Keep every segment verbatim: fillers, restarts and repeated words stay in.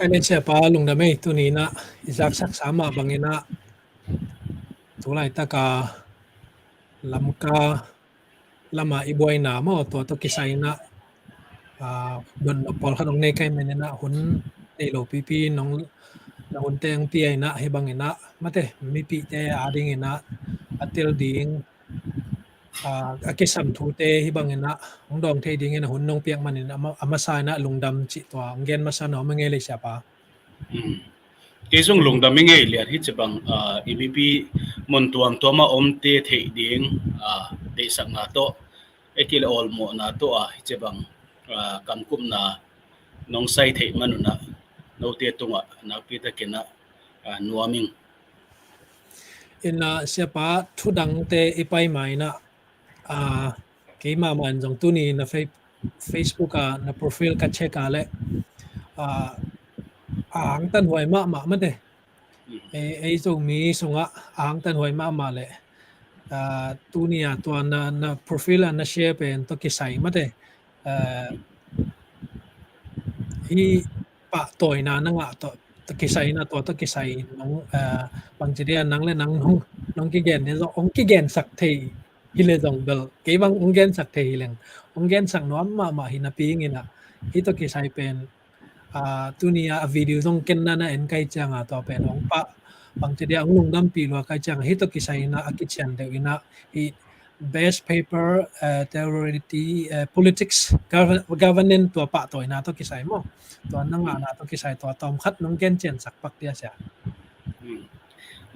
Ai le siapa lungdam ei, tuni in ah i zaksak sa mah bangin ah tu laitaka Lamka lama i buaina maw, tua tawh kisai in ah, aa, dotnop pawlkhat hong nei ka hih manin ah hun nei lo pipi nong, na hunte hong pia in ah hih bangin ah mate mipihte adingin ah a tel ding, aa, a kisam thute hih bangin ah hong dawng thei dingin a hun nong piak manin a ma-, a masa in ah lungdam cih tua hong gen masa nuam ing ei le siapa. Hmm. Kei zong lungdam ing ei Lian, hih ci bang, aa, i mipi mun tuamtuam a omte theih ding, aa, deihsakna tawh, ei kile awlmawhna tawh, aa, hih ci bang, aa, kamkupna nong sai theih man un ah note tungah nakpi takin ah, aa, nuam ing. In ah siapa, thudangte i pai ma in ah, aa, kei mahmah in zong tuni na Fe-, Facebook ah na profile ka check a leh, aa, a angtan huai mahmah mate. Ei, ei Zomi sungah a angtan huai mahmah leh, aa, tuni a tua na, na profile ah na share pen tawh kisai mate, aa, hih pahtawina na ngah tawh, tawh kisai in ah tua tawh kisai nong, aa, bangci dia nang le nang nong, nong kigen dia zong hong kigensak thei hi le zong bel kei bang hong gensak thei hi leng hong gensak nuam mahmah hi napi ing in ah hih tawh kisai pen, aa, tuni a, a video zong ken na na en ka hih ciang a tua pen hong pah, bangci dia hong lungdampih lua ka hih ciang a hih tawh kisai in ah a kician deuh in ah hih best paper, aa, theory, aa, politics, gov-, governance tua pahtawina tawh kisai maw, tua na ngahna tawh kisai tua tawm khat nong gen ciansak pak dia sia. Hmm.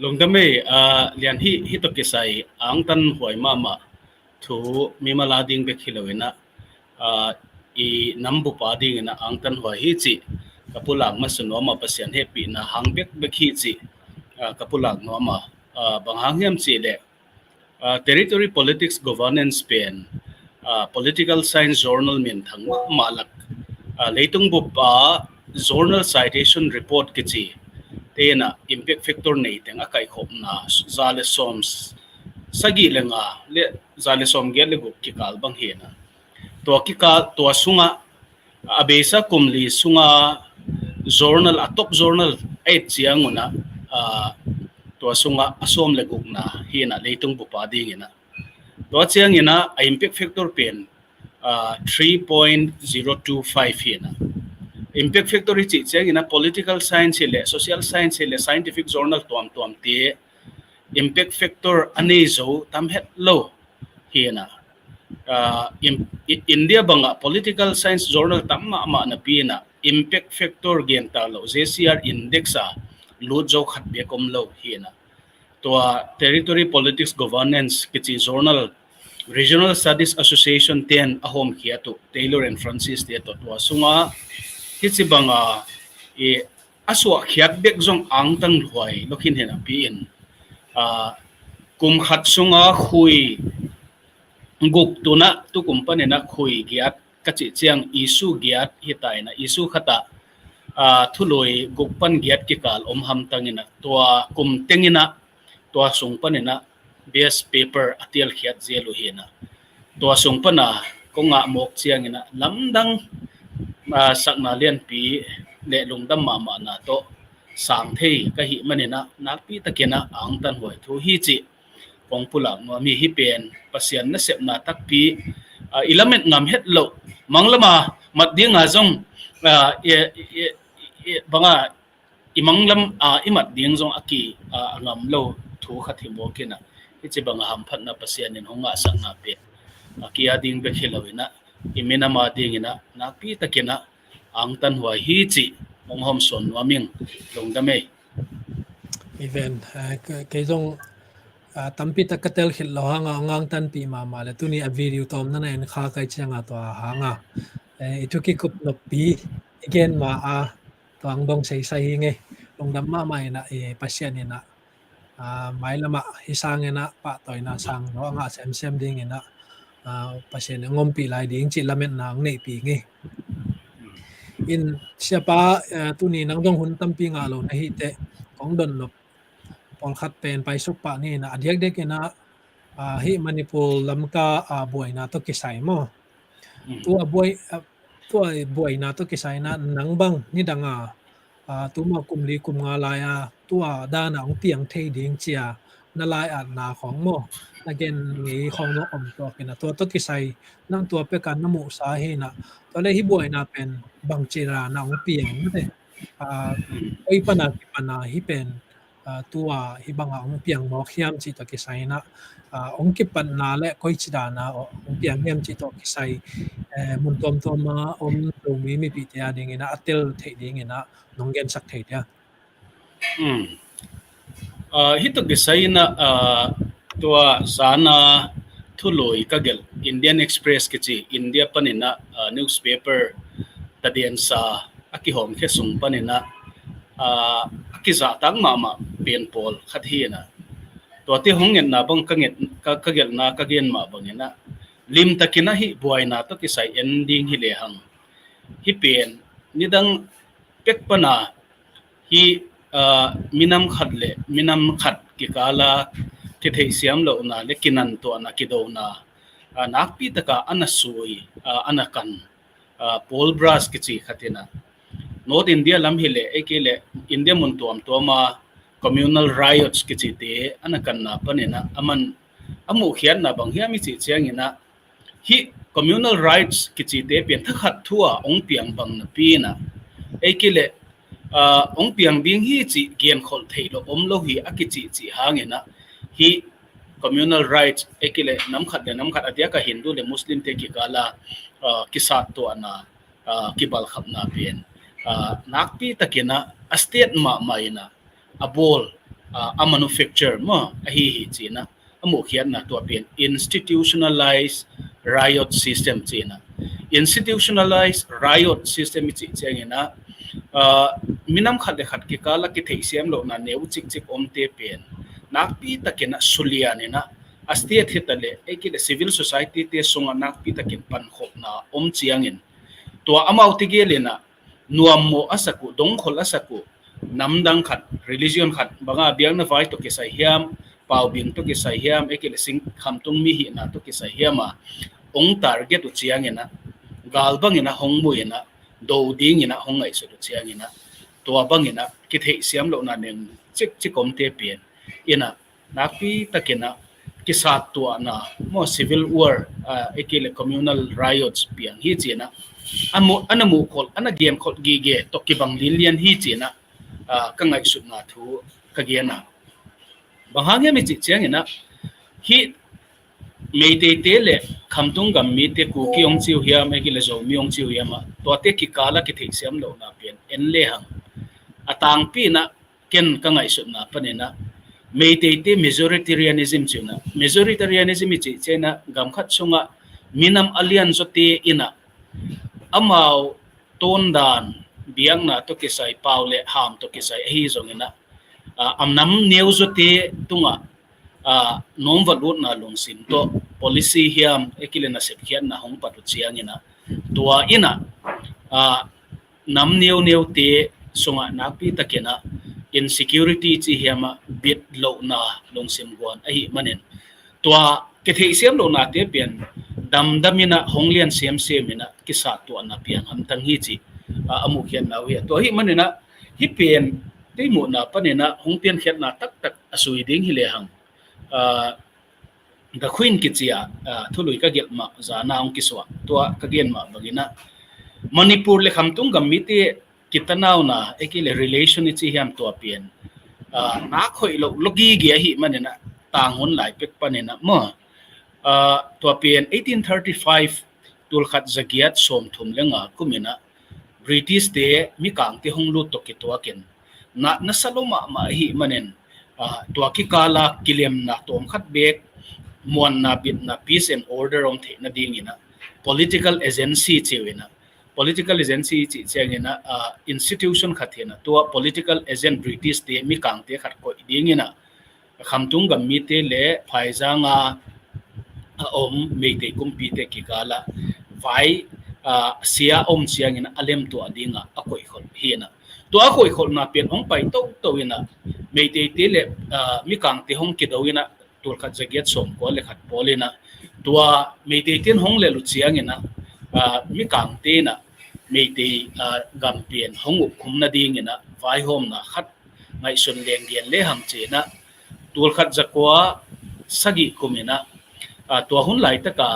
Lungdam ei, aa, Lian, hih, hih tawh kisai angtan huai mahmah thu mimal a ding bek hi lo in ah, aa, i nam bup a dingin ah angtan huai hi cih ka pulak masa nuam a, Pasian hehpihna hang bekbek hi cih, aa, ka pulak nuam a, aa, bang hang hiam cih leh, aa, territory politics governance pen, aa, political science journal minthang mahmah lak, aa, leitung bup a journal citation report kici te in ah impact factor nei teng a kaihkhopna za le sawm sagih le nga le za le sawm giat le guk kikal bang hi in ah tua kikal, tua sungah a beisa kum li sunga journal, a top journal a et ciang un ah, aa, tua sungah a sawm le gukna hi in ah leitung bup a dingin ah. Tua ciangin ah a impact factor pen, aa, three point zero two five hi in ah. Impact factor i cih ciangin ah political science hi leh, social science hi leh, scientific journal tuamtuamte impact factor a nei zo tam het lo hi in ah. Aa, in, i-, India bangah political science journal tam mahmah napi in ah impact factor gen ta lo, J C R index a lut zo khat bek om lo hi in ah. Tua Territory Politics Governance kici journal Regional Studies Association ten a hawmkhiat uh, Taylor and Francis te tawh, tua sunga hih ci banga i a suahkhiat bek zong angtan huai lo khin hi napi in, aa, kum khat sunga khui guk tun ah tukum panin ah khui giat ka cih ciang issue giat hi ta in ah, issue khat ah, aa, thului guk pan giat kikal om hamtang in ah tua kum teng in ah tua sung panin ah best paper a telkhiat zel uh hi in ah. Tua sung pana kong ngah mawk ciangin ah lamdang, aa, sakna lianpi le lungdam mahmahna tawh sang thei ka hih manin ah nakpi takin ah angtan huai thu hi cih kong pulak nuam hi. Hih pen Pasian nasepna takpi, aa, i lamet ngam het loh, manglam a mat ding a zong, aa, i, i, i, banga i manglam, aa, i mat ding zong a ki, aa, a ngam lo thu khat hi mawk in ah, hih ci banga hamphatna Pasian in hong ngahsakna pen a kia ding bek hi lo in ah, i minam a dingin ah nakpi takin ah angtan huai hi cih hong hawmsawn nuam ing. Lungdam ei. Even, aa, ke-, kei zong, aa, tampi tak ka telkhit lo hang a, hong angtanpih mahmah le tuni a video tawmna na en kha ka hih ciang a tua hang a, ee, i thu kikup noppi i gen ma a, tua hong dong seisai hi ing ei. Lungdam mahmah in ah, ee, Pasian in ah, aa, mailam ah hih sangin ah pahtawina sang lo a ngah semsem dingin ah, aa, Pasian in hong ompih lai ding cih lametna hong neihpih ing ei. In siapa, aa, tuni nang zong hun tampi ngah lo na hih teh kong dotnop pawlkhat pen paisuk pah ni in ah, a diakdiak in ah, aa, hih Manipur Lamka, aa, buaina tawh kisai maw. Mm. Tua buai, aa, tua buaina tawh kisai in ah nang bang nidang a, Aa, tuma kum li kum nga lai-a tua dana hong piang thei ding cia na lai-atna khawng maw, na gen ngei khawng maw om tuak in a, tua tawh kisai nang tua peka na muhsa hi na, tua le hih buaina pen bangci dana hong piang na te, aa, koi pana kipana hih pen, aa, tua hih banga hong piang mawk hiam cih tawh kisai na, aa, hong kipatna le koici dana hong piang hiam cih tawh kisai, eh, mun tuamtuama om Zomi mipite a dingin a, a tel theih dingin a nong gensak thei dia. Um. Aa, hih tawh kisai na, aa, tua zana thului ka gelh Indian Express kici India panin a, aa, newspaper tadiansa a kihawmkhia sung panin a, aa, a kizahtak mahmah pen pawl khat hi na. Tuate hong ngetna bang ka nget, ka, ka gelhna ka gen mah bangin a, limtakin a hih buaina tawh kisai en ding hi lehang, hih pen nidang pek pana hih, aa, minam khat le minam khat kikala kitheihsiam lohna le kinantuahna, kidona, aa, nakpi taka a na sui, aa, a na kan, aa, Paul Brass kici khat in a, North India lam hi leh, ei kei leh India mun tuamtuama communal riots kicite a na kanna panin a, aman a muhkhiatna bang hiam i cih ciangin a, hih communal riots kicite pen thakhat thu-a hong piang bang napi in a, ei kei leh, aa, hong piang ding hi cih genkholh theih loh om lo hi a kicihcih hangin a, hih communal riots ei kei leh nam khat le nam khat a diak a Hindu le Muslimte kikala, aa, kisattuahna, aa, kibalkhapna pen, aa, nakpi takin a, a state mahmah in a, a bawl, aa, a manufacture maw ahi hi ci-in a, a muhkhiatna tua pen institutionalized riot system ci-in a. Institutionalized riot system i cih ciangin a, aa, minam khat le khat kikala kitheihsiam lohna neu cikcik omte pen nakpi takin a sulian in a, a state hi ta leh ei kei leh civil society-te sungah nakpi takin pankhopna om ciangin, tua amau tegel in a nuammawh a sak uh, dongkhol a sak uh, namdang khat, religion khat, banga biakna vai tawh kisai hiam, paubing tawh kisai hiam, ei kei leh sing khamtung mi hihna tawh kisai hiam a hong target uh ciangin a, gal bangin a hong mu in a, do dingin a hong ngaihsut uh ciangin a, tua bangin a kitheihsiam lohna neu cikcik omte pen in a, nakpi takin a kisattuahna maw, civil war, aa, ei kei leh communal riots piang hi ci-in a, a mu, a na muhkholh, a na genkholh gige tawh kibang linlian hi ci-in a, aa, ka ngaihsutna thu ka gen a. Bang hang hiam i cih ciangin a, hih Meiteite le khamtung gam mite, Kuki hong ci uh hiam, ei kei leh Zomi hong ci uh hiam a, tuate kikala kitheihsiam lohna pen en lehang, a tangpi in a ken ka ngaihsutna panin a, Meiteite majoritarianism ci-in a, majoritarianism i cih ciangin a, gam khat sungah minam a lianzawte in a, amau tawndan, biakna tawh kisai, pau le ham tawh kisai ahi zongin a, aa, a nam neuzawte tungah, aa, nawmva lutna lungsim tawh policy hiam, ei kei leh nasepkhiatna hong pat uh ciangin a, tua in a, aa, nam neuneute sungah nakpi takin a insecurity ci hiam a, bit lohna lungsim guan ahih manin, tua kitheihsiam lohnate pen damdam in a hong lian semsem in a kisattuahna piang hamtang hi cih, aa, a muhkhiatna uh hi a. Tua ahih manin a, hih pen kei muhna panin a hong piankhiatna taktak a sui ding hi lehang, aa, The Queen kici a, aa, thului ka gelh mah zana hong kisuah, tua ka gen mah bangin a, Manipur le khamtung gam mite kitanauna, ei kei leh relation i ci hiam, tua pen, aa, nak hoih lo, lo gige ahih manin a, tanghun lai pek panin a maw, aa, tua pen eighteen thirty-five, tulkhat zagiat sawmthum le nga kum in a, British-te mikangte hong lut tawh kituakin, na, nasa lo mahmah ahih manin, aa, tua kikala kilemna tawmkhat beek, muanna bitna, peace and order om theih nadingin a, political agency ci uh in a, political agency cih ciangin a, aa, institution khat hi in a, tua political agent British-te mikangte khat koih dingin a, khamtung gam mite le phaizang a, a om Meitei kumpite kikala vai, aa, sia om ciangin a lemtuah dinga a koihkholh hi in a. Tua a koihkholhna pen hong pai toto in a, Meiteite le, aa, mikangte hong kido in a, tulkhat zagiat sawmkua le khat pawl in a, tua Meiteite in hong lelh uh ciangin a, aa, mikangte in a Meitei, aa, gam pen hong upkhum nadingin a vaihawmna khat ngaihsun leng gen le hang ci-in ah, tulkhat zakua sagih kum in ah, aa, tua hun laitaka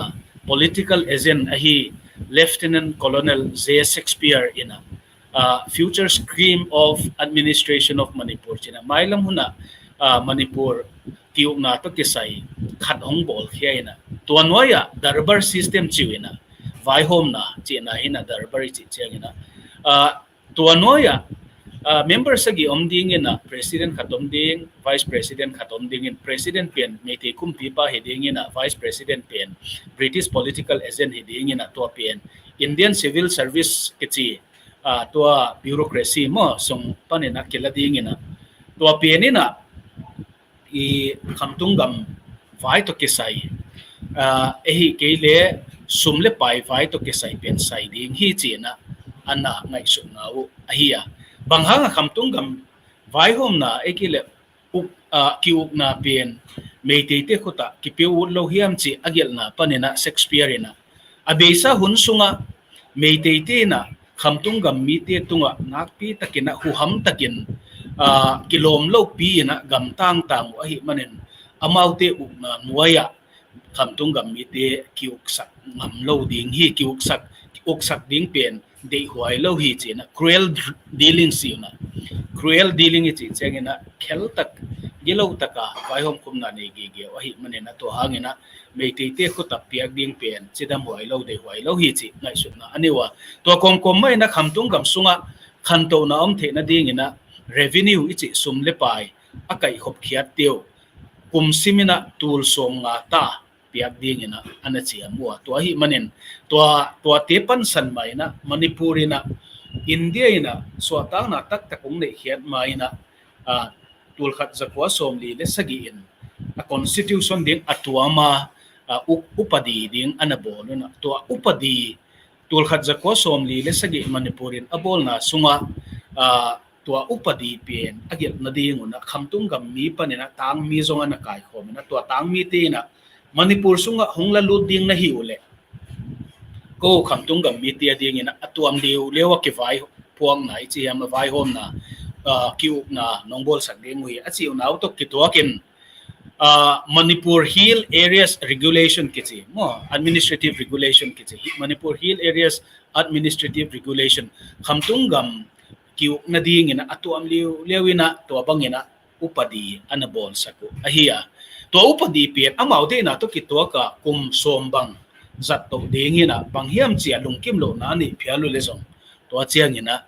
political agent ahi Lieutenant Colonel J Shakespeare in ah, aa, Future Scheme of Administration of Manipur ci-in ah, mailam hun ah, aa, Manipur ki-ukna tawh kisai khat hong bawlkhia in ah, tua nuai-ah Durbar system ci-in ah, vaihawmna cihna hi in ah, Durbar i cih ciangin ah, aa, tua nuai-ah, aa, member sagih om dingin ah, president khat om ding, vice president khat om dingin, president pen Meitei kumpipa hi dingin ah, vice president pen British political agent hi dingin ah, tua pen Indian Civil Service kici, aa, tua bureaucracy maw, sung panin ah kila dingin ah, tua pen in ah, i khamtung gam vai tawh kisai, aa, ahi kei le sum le pai vai tawh kisai pen sai ding hi ci-in ah, a na ngaihsutna uh ahi a. Bang hang a khamtung gam vaihawmna ei kei le uk, aa, ki-ukna pen Meiteite khut ah kipia ut lo hiam cih a gelhna panin ah Shakespeare in ah, a beisa hun sungah Meiteite in ah khamtung gam mite tungah nakpi takin ah, huham takin, aa, kilawm lopi in ah gam tangtang uh ahih manin, amaute ukna nuai-ah khamtung gam mite ki-uksak ngam lo ding hi, ki-uksak, ki-uksak ding pen deihhuai lo hi ci-in ah, cruel dealing ci in ah, cruel dealing i cih ciangin ah, khel tak, gilo taka vaihawm khumna nei gige uh ahih manin ah, tua hangin ah Meiteite khut ah piak ding pen cidam huai lo, deihhuai lo hi cih ngaihsutna a nei uh a. Tua kawmkawm mah in ah khamtung gam sungah khantohna om theih nadingin ah revenue i cih sum le pai a kaihkhop khiatte uh kum sim in ah tul sawmnga ta piak dingin ah a na ciam uh a. Tua ahih manin tua, tuate pansan mah in ah Manipur in ah India in ah suahtakna taktak hong neihkhiat ma in ah, aa, tulkhat zakua sawmli le sagih in a constitution ding a tuam a, aa, u-, upadi ding a na bawl un ah, tua upadi, tulkhat zakua sawmli le sagih Manipur in a bawlna sungah, aa, tua upadi pen a gelh nading un ah khamtung gam mi panin ah tangmi zong a na kaikhawm in ah, tua tangmite in ah Manipur sungah hong la lut ding na hi uh leh, ko khamtung gam mite a dingin ah a tuam liuliau a kivai phuakna i ci hiam, a vaihawmna, aa, ki-ukna nong bawlsak ding uh hi a cih uh nau tawh kituakin, aa, Manipur Hill Areas Regulation kici maw, Administrative Regulation kici, Manipur Hill Areas Administrative Regulation, khamtung gam ki-uk nadingin ah a tuam liuliau in ah tua bangin ah upadi a na bawlsak uh ahi a. Tua upadi pen amaute in ah tawh kituak a kum sawm bang zat toh dingin ah, bang hiam ci-a lungkim lohna a neih phial uh leh zong, tua ciangin ah,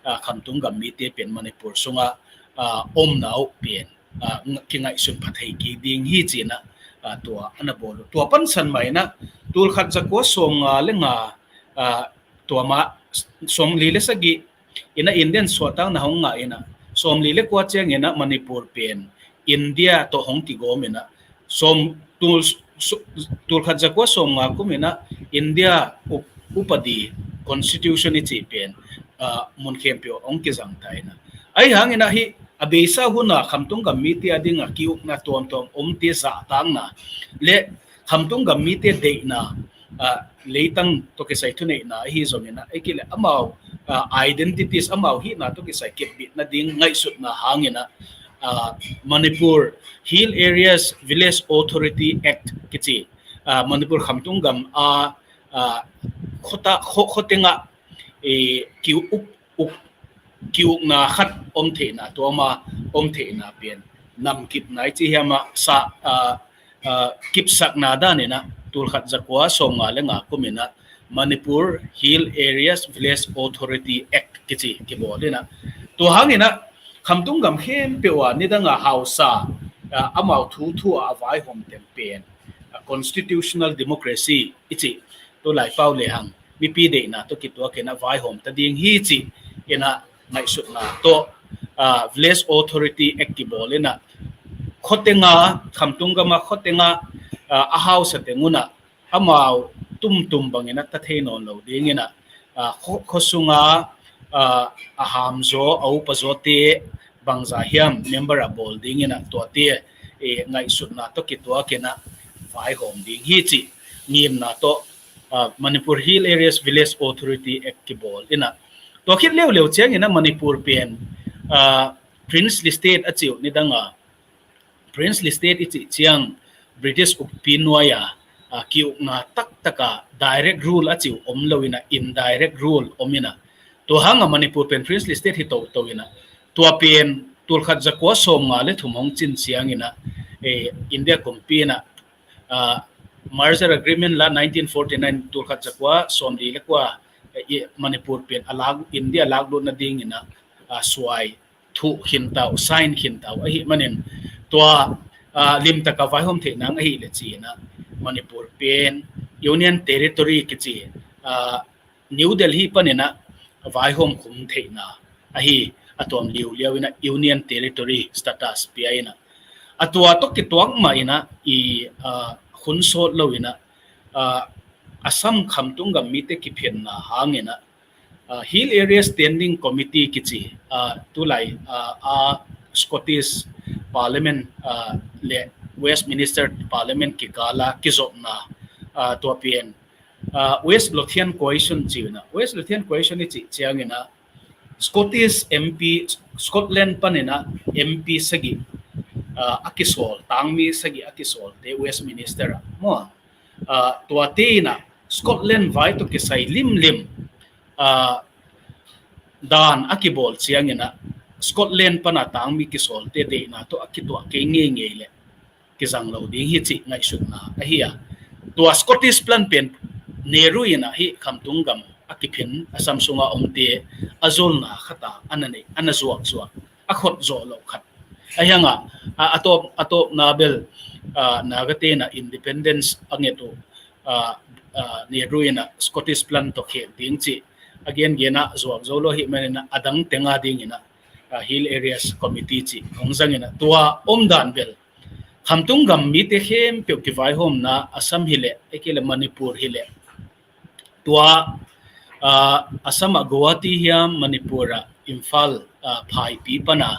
aa, khamtung gam mite pen Manipur sungah, aa, omna uh pen, aa, kingaihsun pha thei kik ding hi ci-in ah, aa, tua a na bawl uh. Tua pansan mah in ah tulkhat zakua sawmnga le nga, aa, tua mah sawmli le sagih in ah Indian suahtakna hong ngah in ah, sawmli le kua ciangin ah Manipur pen India tawh hong kigawm in ah, sawm, tul, su-, tulkhat zakua sawmnga kum in ah India up-, upadi, constitution i cih pen, aa, mun khempeuh hong kizang ta in ah. Ahi hangin ah hih a beisa hun a khamtung gam mite a ding a ki-ukna tuamtuam omte zahtakna le khamtung gam mite deihna, aa, leitang tawh kisai thuneihna ahi zongin ah, ei kei leh amau, aa, identities, amau hihna tawh kisai kepbit nading ngaihsutna hangin ah, aa, Manipur Hill Areas Village Authority Act kici, aa, Manipur khamtung gam a, aa, khuata, khu-, khua tengah, ee, ki-uk, uk, ki-ukna khat om theihna, tua mah om theihna pen namkipna i ci hiam, a sa, aa, aa, kipsakna dan in ah tulkhat zakua sawmnga le nga kum in ah Manipur Hill Areas Village Authority Act kici kibawl in ah, tua hangin ah khamtung gam khempeuh ah nidang a hausa, aa, amau thuthu a vaihawm teng pen, aa, constitutional democracy i cih, tu laipau lehang mipi deihna tawh kituakin ah vaihawm ta ding hi ci-in ah ngaihsutna tawh, aa, Village Authority Act kibawl in ah, khua teng a, khamtung gam a khua teng a, aa, a hausa teng un ah amau tumtum bangin ah ta thei nawn lo dingin ah, aa, khua, khua sunga, aa, a hamzaw, a upazawte bangzah hiam member a bawl dingin ah tuate, ee, ngaihsutna tawh kituakin ah vaihawm ding hi cih ngimna tawh, aa, Manipur Hill Areas Village Authority Act kibawl in ah, tua khit leuleu ciangin ah Manipur pen, ah, princely state a cih uh nidang a, princely state i cih ciang British ukpi nuai a, ah, kiukna taktaka direct rule a cih uh om lo in a, indirect rule om in a, tua hang a Manipur pen princely state hi toto in a, tua pen tulkhat zakua sawmnga le thum hong cin ciang in a, eh, India kumpi in a, ah, merger agreement la nineteen forty-nine tulkhat zakua sawmli le kua, eh, Manipur pen a lak, India laklut nading in a, ah, suai thuh khin ta uh, sign khin ta uh ahih manin tua, ah, limtaka vaihawm theih nang ahih leh ci in a Manipur pen Union Territory kici, ah, New Delhi pan in a vaihawm khum theihna ahi, a tuam liuliau in a Union Territory status pia in a, a tua tawh kituak mah in a i, ah, hun sawt lo in a, ah, Assam khamtung gam mite kiphenna hang in a, ah, Hill Area Standing Committee kici, ah, tulai, ah, a Scottish Parliament, ah, le Westminster Parliament kikal a kizopna, ah, tua pen, ah, West Lothian Coalition ci uh in a, West Lothian Coalition i cih ciang in a Scottish M P, Scotland pan in a M P sagih, ah, a kisawl, tangmi sagih a kisawlte Westminster ah maw, ah, tuate in a Scotland vai tawh kisai limlim, ah, dan a kibawl ciang in a Scotland pan a tangmi kisawlte deihna tawh a kituak kei ngeingei leh kizang lo ding hi cih ngaihsutna ahi a. Tua Scottish plan pen Nehru in a hih khamtung gam a kiphin Assam sunga omte a zolna khat a, a na nei, a na zuakzuak, a khot zawh loh khat. Ahi hang a, a, a tawp, a tawpna bel, ah, Nagate in a independence a nget uh, ah, ah, Nehru in a Scottish plan tawh khek ding cih a gengen a zuak zo lo ahih manin a, a dang teng a ding in a, ah, Hill Areas Committee cih hong zang in a, tua omdan bel khamtung gam mite khempeuh kivaihawmna Assam hi leh, ahih kei leh Manipur hi leh, tua, ah, Assam ah Guwahati hiam, Manipur ah Imphal, ah, phaipi pan a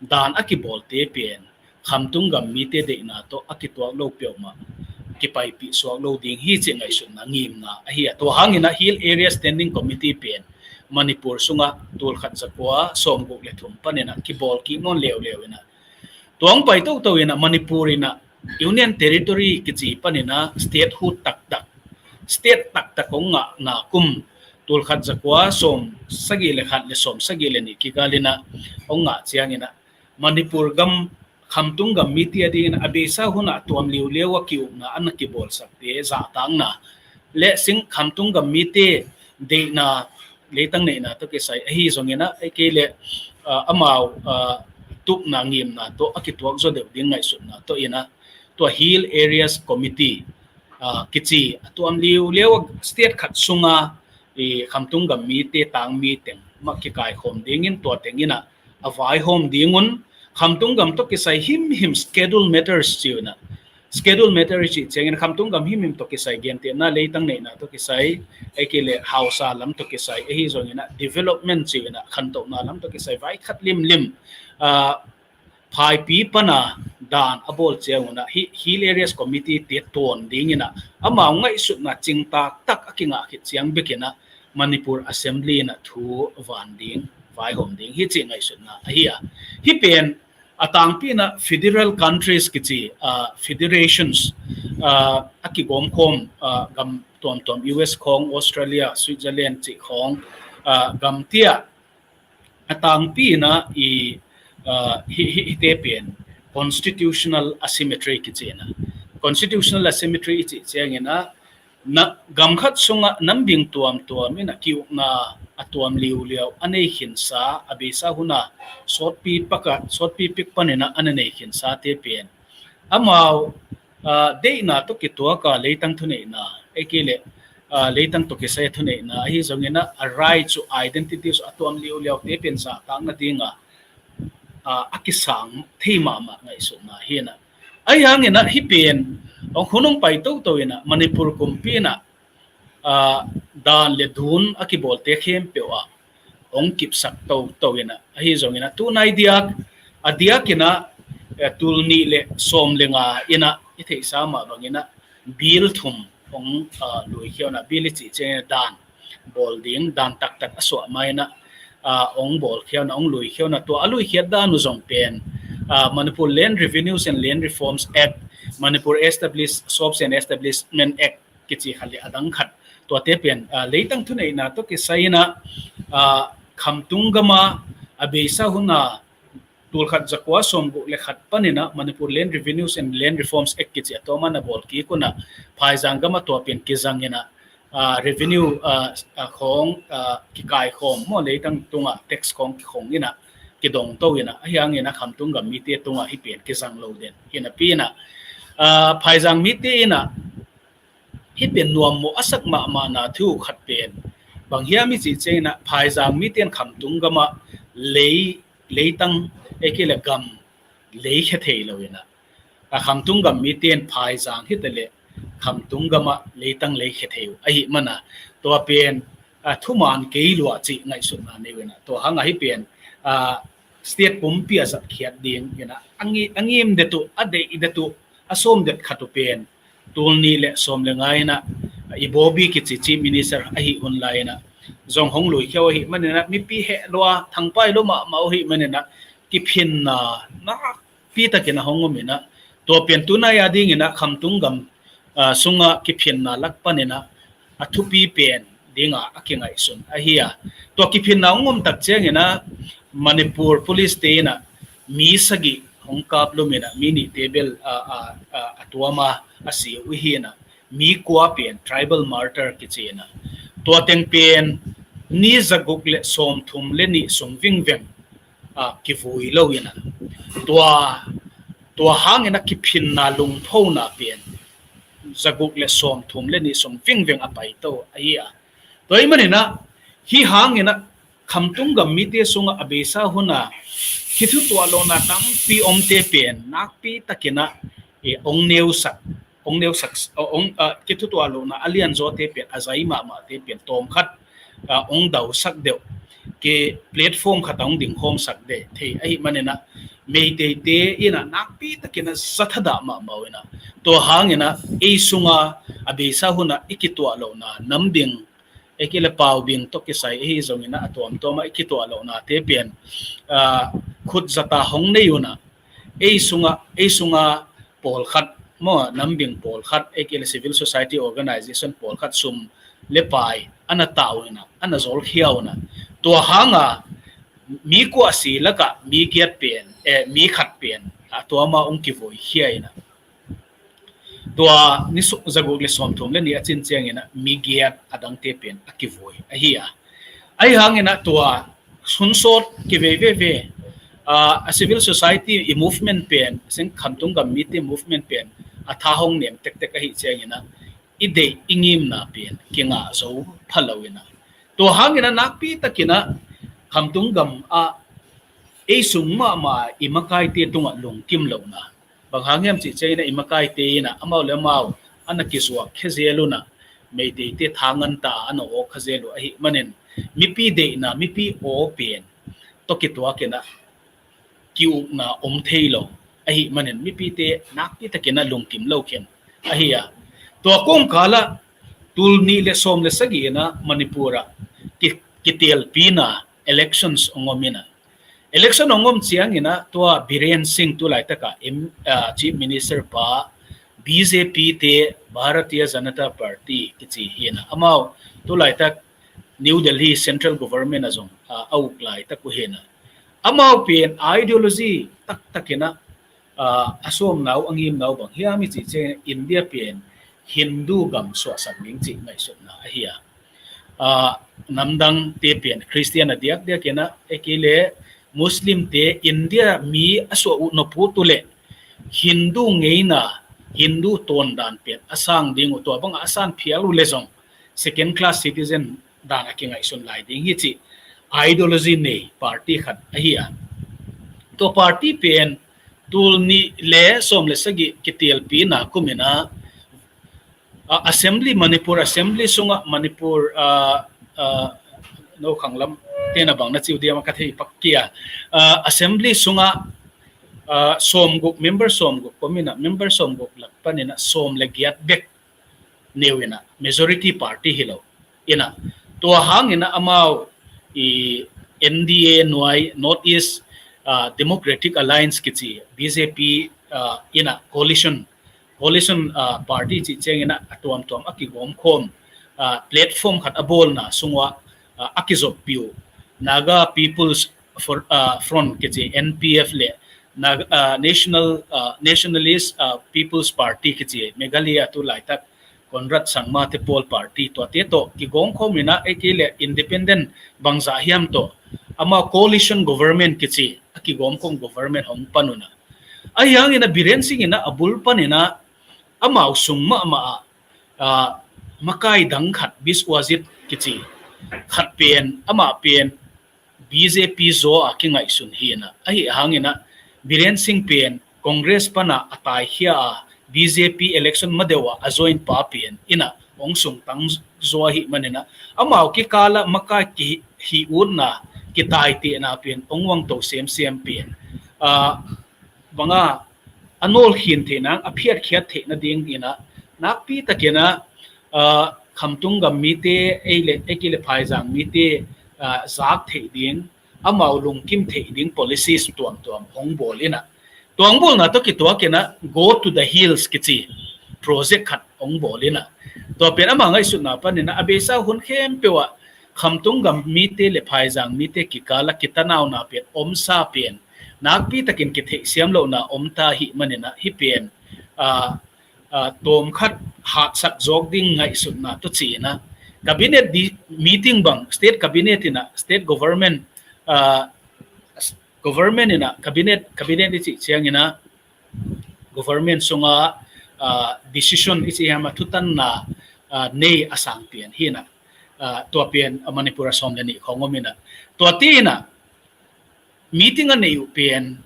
dan a kibawlte pen khamtung gam mite deihna tawh a kituak lo peuhmah kipaipih suak lo ding hi cih ngaihsutna ngimna ahi a. Tua hang in a Hill Area Standing Committee pen Manipur sungah tulkhat zakua sawmguk le thum pan in a kibawl kik nawn leuleu in a, tua hong pai toto in a Manipur in a Union Territory kici pan in a statehood taktak, state taktak hong ngahna kum tulkhat zakua sawmsagih le khat le sawmsagih le nih kikal in a hong ngah ciang in a Manipur gam khamtung gam mite a ding in a beisa hun a tuam liuliau a kiukna a na kibawlsakte zahtakna le sing khamtung gam mite deihna, leitang neihna tawh kisai ahi zong in a, ahih kei leh, ah, amau, ah, tupna ngimna tawh a kituak zaw deuh ding ngaihsutna tawh in a, tua Hill Areas Committee, ah, kici a tuam liuliau a state khat sunga i khamtung gam mite tangmi teng mah kikaikhawm ding in tua teng in a a vaihawm ding un, khamtung gam tawh kisai himhim schedule matters ci uh in a, schedule matter i cih ciang in khamtung gam himhim tawh kisai gentehna leitang neihna tawh kisai, ahih kei leh hausa lam tawh kisai ahi zong in a development ci uh in a khantohna lam tawh kisai vai khat limlim, ah, phaipi pan a dan a bawl ciang un a hih Hill Areas Committee te tawn ding in a amau ngaihsutna cingtak tak a kingah khit ciang bek in a Manipur Assembly in a thu van ding, vaihawm ding hi cih ngaihsutna ahi a. Hih pen a tangpi in a federal countries kici, ah, federations, ah, a kigawmkhawm, ah, gam tuamtuam U S khawng, Australia, Switzerland cih khawng, ah, gam tiah a tangpi in a i, ah, hi, hi, hihte pen constitutional asymmetry kici in a. Constitutional asymmetry i cih ciang in a na, gam khat sungah nambing tuamtuam in a kiukna a tuam liuliau a nei khinsa, a beisa hun a sawtpi pak a, sawtpi pik pan in a a na nei khinsate pen amau, ah, deihna tawh kituak a leitang thuneihna, ahih kei leh, ah, leitang tawh kisai a thuneihna ahi zong in a, a rights uh, identities uh a tuam liuliaute pen zahtak nading a, ah, a kisang thei mahmah ngaihsutna hi in a. Ahi hang in a hih pen hong hun hong pai toto in a Manipur kumpi in a, ah, dan le dun a kibawlte khempeuh ah hong kipsak toto in a, ahi zong in a tunai diak, a diak in a, eh, tul nih le sawm le nga in a i theihsa mah bang in a bill thum hong, ah, luikhia uh in a, bill i cih ciang in a dan bawl ding, dan taktak a suah ma in a, ah, ong bawl khiau na, ong lui khiau na, tua a lui khiat dan uh zong pen, ah, Manipur Land Revenues and Land Reforms Act, Manipur Establish, Shops and Establishment Act kici khat le a dang khat. Tuate pen, ah, leitang thuneihna tawh kisai in ah, ah, Khamtung gam ah a beisa hun a tulkhat zakua sawmguk le khat panin ah Manipur Land Revenues and Land Reforms Act kici a tawm a na bawl kik un ah Phaizang gam ah tua pen kizang in ah, ah, revenue, ah, ah, khawng, ah, kikai khawm maw, leitang tungah tax khawng kikhong in ah kidong to in ah, ahi hangin ah Khamtung gam mite tungah hih pen kizang lo den hi napi in ah, ah, Phaizang mite in ah hih pen nuam mawh a sak mahmahna thu khat pen bang hiam i cih ciangin ah Phaizang mite in Khamtung gam ah lei, leitang, ei kei le gam lei khia thei lo in ah, a Khamtung gam mite in Phaizang hi ta le Khamtung gam ah leitang lei khia thei uh ahih man ah tua pen, a, thuman kei lua cih ngaihsutna nei uh in ah, tua hang ah hih pen, a, state pumpi a zat khiat ding in ah, a ngi-, a ngim det uh, a deih det uh, a sawm det khat uh pen tul nih le sawm le nga in ah, i Bawbi kici Chief Minister ahih hun lai in ah zong hong lui khiau ahih manin ah, mipi heh lua, thangpai lua mahmah ahih manin ah, kiphinna nakpi takin ah hong om in ah, tua pen tunai a dingin ah Khamtung gam, ah, sungah kiphinna lak panin ah a thupi pen dingah a kingaihsun ahi a. Tua kiphinna hong om tak ciangin ah Manipur Police te in ah mi sagih hong kap lum in ah mi nihte bel, ah, ah, ah, a tuam a, a si uh hi in ah, mi kua pen tribal martyr kici in ah, tua teng pen ni zaguk le sawmthum le nih sung vingveng, ah, kivui lo in ah, tua, tua hangin ah kiphinna lungphona pen zaguk le sawmthum le nih sung vingveng a pai to ahi a. Tua ahih manin ah hih hangin ah Khamtung gam mite sungah a beisa hun a kithutuah lohna tampi omte pen nakpi takin ah, eh, ong neusak, ong neusak, ong, ah, kithutuah lohna a lianzawte pen, a zai mahmahte pen tawmkhat, ah, ong dausak deuh, ki platform khat ah ong dingkhawmsak deuh thei ahih manin ah Meiteite in ah nakpi takin ah zathadah mahmah uh in ah, tua hangin ah ei sunga a beisa hun ah i kituah lohna Namding, ei kei le Paubing tawh kisai ahi zongin ah a tuamtuam ah i kituah lohnate pen, ah, khut zata hong nei un ah, ei sunga, ei sunga pawlkhat maw, Namding pawlkhat, ei kei le civil society organization pawlkhat sum le pai a na tau in ah, a na zawlkhia un ah, tua hang a mi kua si lakah mi giat pen, eh, mi khat pen a tuam a ong kivui khia in ah, tua ni su-, zaguk le sawmthum le nih a cin ciangin ah mi giat a dangte pen a kivui ahi a. Ahi hangin ah tua sunsawt kivei veve, ah, a civil society i movement pen, seng Khamtung gam mite movement pen a tha hong nem tektek ahih ciangin ah i deih i ngimna pen kingah zo pha lo in ah, tua hangin ah nakpi takin ah Khamtung gam ah ei sung mahmah i makaite tungah lungkim lohna, bang hang hiam cih ciangin ah i makaite in ah amau le amau a na kizuak khe zel un ah, Meiteite tha nganta a na awk kha zel uh ahih manin mipi deihna, mipi aw pen tawh kituak in ah ki-ukna om thei lo ahih manin mipite nakpi takin ah lungkim lo khin ahi a. Tua kawmkal ah tul nih le sawm le sagih in ah Manipur ah ki-, kitelpina elections ong om in ah, election ong om ciangin ah tua Biren Singh tu laitak ah M-, ah, Chief Minister pa, B J P te, Bharatiya Janata Party kici hi in ah, amau tu laitak New Delhi Central Government ah zong, ah, a uk laitak uh hi in ah, amau pen ideology taktak in ah, ah, a sawmna uh, a ngimna uh bang hiam i cih ciangin India pen Hindu gam suahsak ding cih ngaihsutna ahi a. Ah, namdangte pen Christian a diakdiak in ah, ei kei le Muslimte India mi a suah uh nop uh tu le Hindu ngeina, Hindu tawndan pen a sang ding uh, tua bangah a san phial uh le zong second class citizen dan a kingaihsun lai ding hi cih ideology nei party khat ahi a. Tua party pen tul nih le sawm le sagih kitelpina kum in ah, ah, Assembly, Manipur Assembly sungah Manipur, ah, ah, no khanglam tena bang na ci uh diam a ka thei pak kei a. Ah, Assembly sungah, ah, sawmguk, member sawmguk kom in ah, member sawmguk lak panin ah sawm le giat bek neu in ah, majority party hi lo in ah, tua hangin ah amau i N D A nuai, North East, ah, Democratic Alliance kici, B J P, ah, ina coalition, coalition, ah, party cih ciangina a tuamtuam a kigawmkhawm, ah, platform khat a bawlna sungah, ah, a kizoppi uh Naga People's For-, ah, Front kici, N P F le Naga, ah, National, ah, Nationalist, ah, People's Party kici, Meghalaya tu laitak Conrad Sangma te pawl party tuate tawh kigawmkhawm ina, ei kei le independent bangzah hiam tawh, amau coalition government kici a kigawmkhawm government hong pan una. Ahi hangina Biren Singh ina a bul panina amau sung mahmah ah, ah, makai dang khat, Biswajit kici khat pen, amah pen B J P zaw a kingaihsun hi ina. Ahi hangina Biren Singh pen Congress pana a taikhia a, B J P election madeuh a a join pa pen ina hong sungtang zaw ahi manina, amau kikala makai kihi utna, kitaitehna pen hong uangto semsem pen, ah, banga a nawlkhin theih nang, a phiatkhiat theih nading ina, nakpi takina, ah, Khamtung gam mite, ei le, ei kei le Phaizang mite, ah, zak theih ding, amau lungkim theih ding policies tuamtuam hong bawl ina. Tua hong bawlna tawh kituak ina Go to the Hills kici project khat hong bawl ina. Tua pen ama ngaihsutna panina a beisa hun khempeuh ah Khamtung gam mite le Phaizang mite kikala kitanauna pen omsa pen nakpi takin kitheihsiam lohna om ta hi manina, hi pen, ah, ah, tawm khat hatsak zawk ding ngaihsutna tawh ci ina, cabinet di-, meeting bang, state cabinet ina, state government, ah, government ina cabinet, cabinet i cih ciangina government sunga, ah, decision i cih hiam a thutanna, ah, nei a sang pian hi ina, ah, tua pian a Manipur a sawm le nih khong om ina. Tua ti ina meeting a nei uh pian,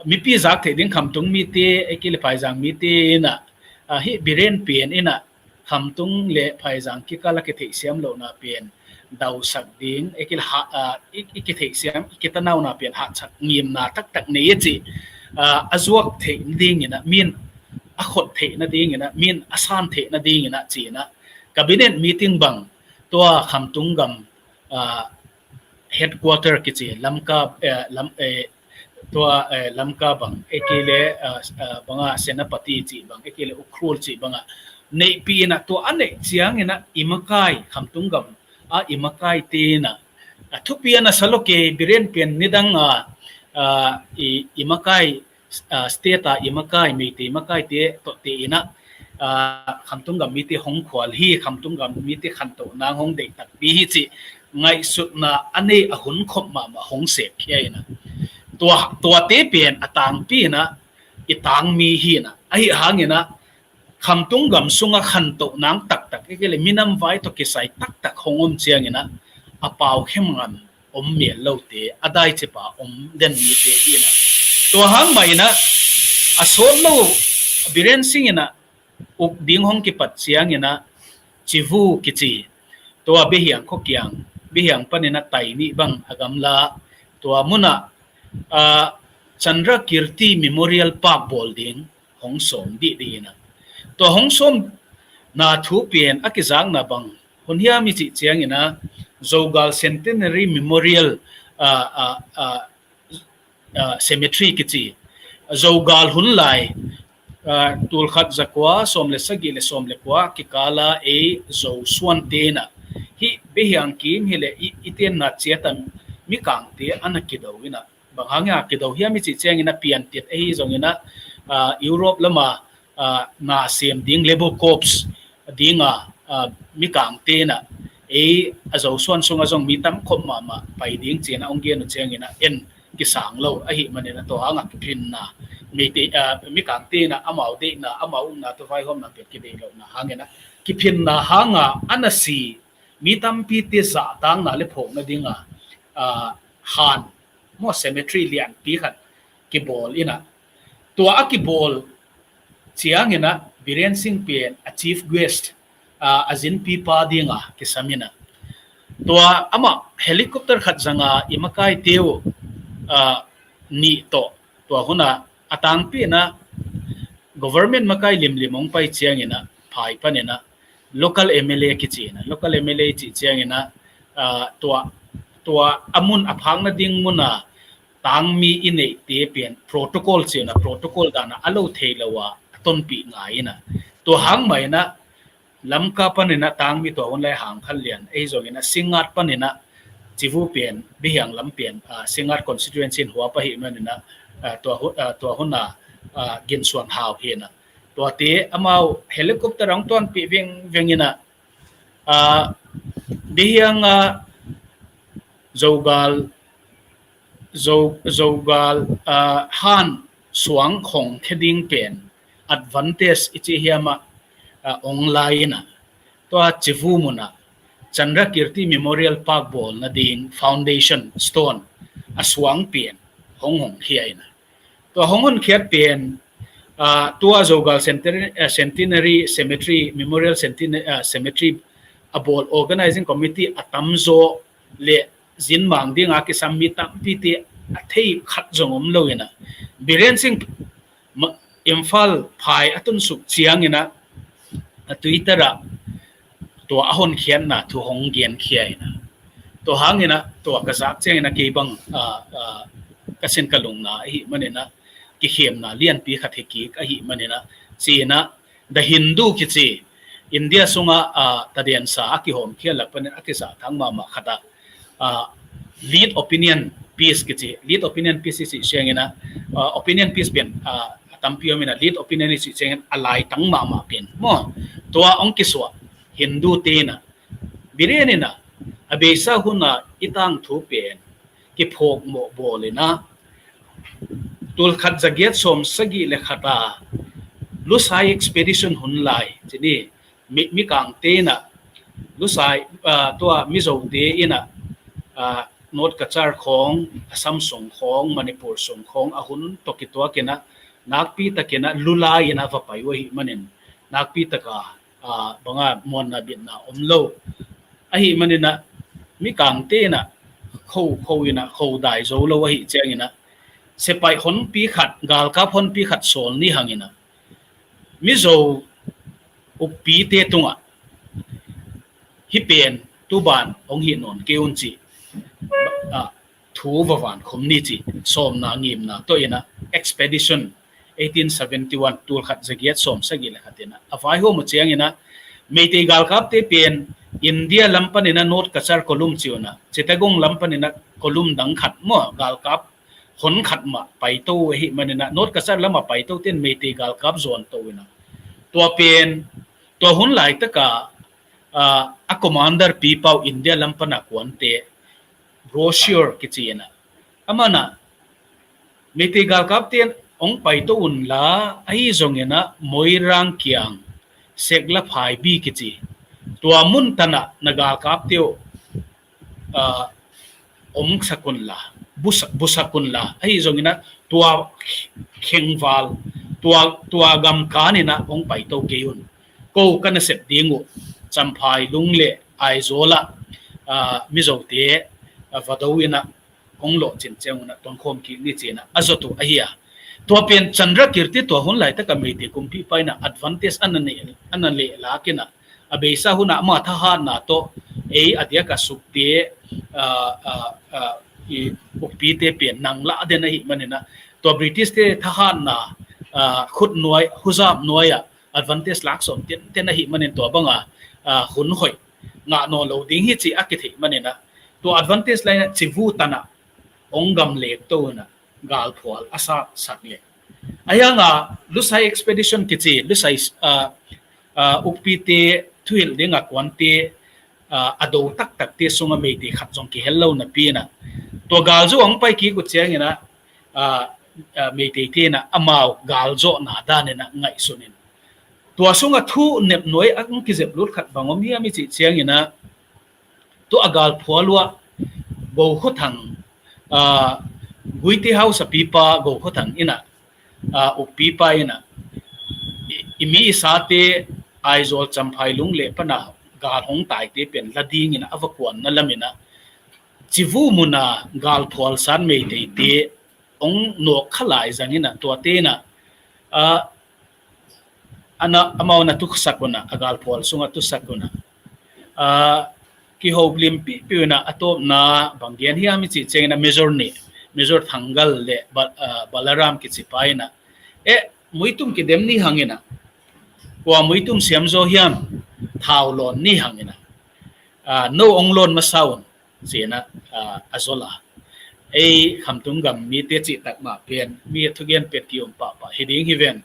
mipi zak theih ding Khamtung mite, ei kei le Phaizang mite ina, ah, hi Biren pian ina Khamtung le Phaizang kikala kitheihsiam lohna pian dausak ding, ei kei le ha, ah, i, i kitheihsiam, i kitanauna pian hatsak ngimna taktak nei a cih, ah, a zuak theih nadingina, min a khot theih nadingina, min a san theih nadingina ci ina cabinet meeting bang tua Khamtung gam, ah, headquarter kici Lamka, eh, Lam, eh, tua, eh, Lamka bang, ei kei le, ah, ah, banga Senapati cih bang, ei kei le Ukhrul cih banga neihpih ina tua a neih ciangina i makai, Khamtung gam a i makai te ina, a thupi ana sa lo kei, Biren pian nidang a, ah, i, i makai, ah, state a i makai, Meitei makai te tawh te ina, ah, Khamtung gam mite hong khual hi, Khamtung gam mite khantoh nang hong deih takpi hi cih ngaihsutna a nei a hun khop mahmah hong sep khia ina. Tua, tuate pian a tangpi ina i tangmi hi ina. Ahi hangina Khamtung gam sunga khantoh nang taktak, ei kei le minam vai tawh kisai taktak hong om ciangina a pau khem ngam om mial lote, a dai cipa om den mite hi ina. Tua hang mah ina a sawt lo Biren Singh ina uk ding hong kipat ciangina Chivu kici, tua Behiang khuakiang, Behiang panina tai nih bang a gamla, tua muna, ah, Chandra Kirti Memorial Park bawl ding hong sawm dih dih ina. Tua hong sawmna thu pian a kizakna bang hun hiam i cih ciangina Zogal Centenary Memorial, ah, ah, ah, ah, Cemetery kici, Zogal hun lai, ah, tulkhat zakua sawm le sagih le sawm le kua kikala ei Zo suan te ina hi Behiang kim hi le i, i tenna ciata Mikangte ana kido ina. Bang hanga kido hiam i cih ciangina piantit ahi zongina, ah, Europe lama, ah, na sem ding Labour Corps dinga, ah, Mikangte ina ei a Zo suan sunga zong mi tam khop mahmah pai ding cina hong gen uh ciangina en kisang lo ahi manina tua hanga kiphinna, Meitei, ah, Mikangte ina amau deihna, amau ukna tawh vaihawmna pian kideih lohna hangina kiphinna hanga ana si mi tampite zahtakna le phawkna dinga, ah, han maw cemetery lianpi khat kibawl ina. Tua a kibawl ciangina Biren Singh pian a chief guest, ah, a zinpipa dinga kisam ina. Tua amah helicopter khat zanga i makaite uh, ah, nih tawh tua huna a tangpi ina government makai limlim hong pai ciangina phai panina local M L A kici ina, local M L A cih ciangina, ah, tua tua a mun a phak nading mun a tangmi i neihte pen protocol ci-in a, protocol dan a a lo thei lo a a tonpih ngai in a. Tua hang mah in a Lamka panin a tangmi tua hun lai Hang Khan Lian, ahi zongin a Singngat panin a Civu pen, Bihiang lam pen, a, Singngat constituency in huap ahih manin a, a, tua hu-, a, tua hun a, a, Gin Suan Hau hi in a. Tuate amau helicopter a hong tuanpih vengveng in a, a, Bihiang a Zogal, Zo-, Zogal, a, han suang khong khe ding pen advantage i cih hiam a, a, ong lai in a, tua Civu mun a Chandrakirti Memorial Park bawl nading foundation stone a suang pen hong hong khia in a. Tua hong hon khiat pen, a, tua Zogal Centenary, a, Centenary Cemetery, Memorial Centenary, a, Cemetery a bawl organizing committee a tamzaw le zin mang ding a kisam mi tampite a thei khat zong om lo in a. Biren Singh ma-, Imphal phai a tunsuk ciangin a, a Twitter ah tua a honkhiatna thu hong genkhia in a. Tua hangin a, tua ka zak ciangin a kei bang, a, a, ka sin ka lungna ahih manin a, kikhemna lianpi khat hi kik ahih manin a, ci-in a, The Hindu kici, India sunga, a, tadensa a kihawmkhia lak panin a kizahtak mahmah khat a, a, lead opinion piece kici, lead opinion piece i cih ciangin a, a, opinion piece pen, a, a tampi om in a, lead opinion i cih ciangin a laitang mahmah pen maw. Tua hong kisuah Hindu te in a, Biren in a, a beisa hun a i tangthu pen kiphawk mawh bawl in a, tul khat za giat sawm sagih le khat a Lusai Expedition hun lai, ci ni, mi, Mikangte in a, Lusai, a, tua Mizote in a, a, North Cachar khawng, Assam sung khawng, Manipur sung khawng a hun tawh kituak in a, nakpi takin a Lulai in a va pai uh ahih manin, nakpi tak a, a, bang a muanna bitna om lo ahih manin a, Mikangte in a kho, kho in a kho dai zo lo ahih ciangin a, sepaih honpi khat, galkap honpi khat sawl ni hangin a, Mizo ukpite tungah hih pen tu ban hong hih nawn kei un cih, a, thu va vankhum ni cih sawmna ngimna tawh in a, Expedition eighteen seventy-one, tul khat za giat sawm sagih le khat in a, a vaihawm uh ciangin a, Meitei galkapte pen India lam panin a North Cachar column ci un a, Chittagong lam panin a column dang khat maw, galkap hon khat mah paito ahih manin a, North Cachar lam a paito ten Meitei galkap zuan to in a, tua pen, tua hun laitak a, a, a commander pipa uh India lam pan a kuante, Brochure kici in a, aman a, Meitei galkapte in hong paito un la, ahi zongin a Moirang kiang Sekla Phaibi kici, tua mun tan a na galkapte uh, a, om sak un la, busak, busak un la, ahi zongin a tua khengval, tua, tua gamkan in a hong paito kei un. Ko ka na sep ding uh, Champhai lung le Aizawl ah, a, Mizote, a, Vado in a hong lawhcin ciang un a tuankhawm kik ni ci-in a, a zot uh ahi a. Tua pen Chandrakirti tua hun laitak a Meitei kumpipa in a advantage a na nei, a na leh lak in a, a beisa hun a ama thahatna tawh ei a diak a sukte, a, a, a, i ukpite pen nang lah den ahih manin a, tua British te thahatna, a, khut nuai, huzap nuai a advantage lak sawm tenten ahih manin tua bang a, a, hun hoih ngah nawn lo ding hi cih a kitheih manin a, tua advantage lai in a Civu tan a hong gam lek to in a galphual a sat sak leh. Ahi hang a Lusai Expedition kici, Lusai, a, a, ukpite thuhilh ding a kuante, a, a do taktakte sung a Meitei khat zong kihel lo napi in a, tua galzu hong pai kik uh ciangin a, a, a, Meitei te in a amau galzawhna dan in a ngaihsun in, tua sung a thu nep nuai a hong kizep lut khat bang om hiam i cih ciangin a, tua a galphual uh ah Go Khua Thang, a, Guite House a pipa Go Khua Thang in a, a, ukpipa in a, i, i mi i sate Aizawl Champhai lung le pan a gal hong taite pen la ding in a va kuanna lam in a, Civu mun a galphual sat Meiteite hong nawk kha lai zang in a, tuate in a, a, a na, amau na tusak un a, a galphual sung a tusak un a, a, kiho limpi piu inah a tawpna bang gen hiam i cih ciang inah Major nih, Major Thangal le Ba-, ah, Balaram kici pa inah, eh, muitum kidem ni hang inah, kua muitum siam zaw hiam, thau lawn ni hang inah, ah, no ong lawn masa un, ci inah, ah, a zol a. Ei Khamtung gam mite cih tak mah pen, mi a thugen pet ki-um pahpah hi ding hi ven.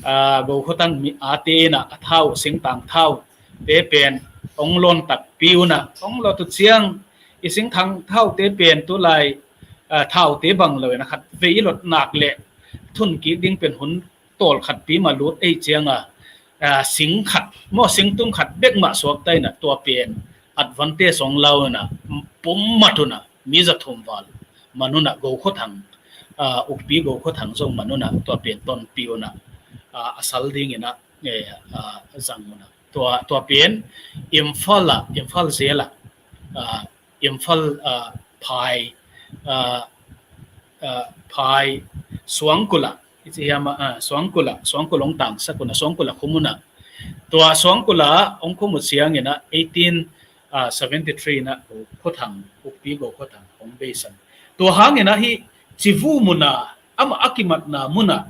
Ah, Go khuathang mi ate inah a thau, singtang thau te pen ong lawn takpi unah, ong lawt uh ciang i singtang thau te pen tulai, ah, thau te bang lo inah khat vei i lawt nak le thun kik ding pen hun tawl khatpi mah lut ei ciang a, ah, sing khat maw, singtum khat bek mah suakta inah tua pen advantage ong la unah, pum mat unah, mi za thum val man unah Go khuathang, ah, ukpi Go khuathang zong man unah tua pen tonpih unah, ah, a sal ding inah, eh, ah, zang unah. Tua, tua pen Imphal ah, Imphal zel ah, ah, Imphal, ah, phai, ah, ah, phai Suangkul ah, i ci hiam ah, ah, Suangkul ah, Suangkul ong tangsak unah, Suangkul ah khum unah. Tua Suangkul ah ong khum uh ciang inah eighteen, ah, seventy three inah Go khuathang, ukpi Go khuathang ong beisan. Tua hang inah hih Civu mun ah, amah a kimatna mun ah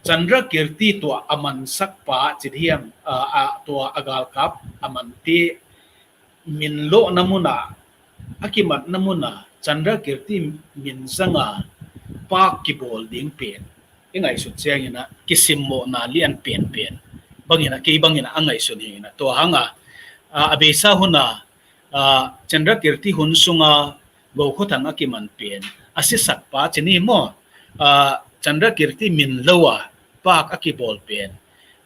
Chandrakirti tua a mansak pa ci hiam, ah, ah, tua a galkap a mante min lawhna mun ah, a kimatna mun ah Chandrakirti min zang a park kibawl ding pen i ngaihsut ciang inah kisimmawhna lian penpen bang inah, kei bang inah a ngaihsun hi inah. Tua hang a, ah, a beisa hun ah, ah, Chandrakirti hun sung a Go khuathang a kiman pen a sisak pa ci ni maw, ah, Chandrakirti min lo a park a kibawl pen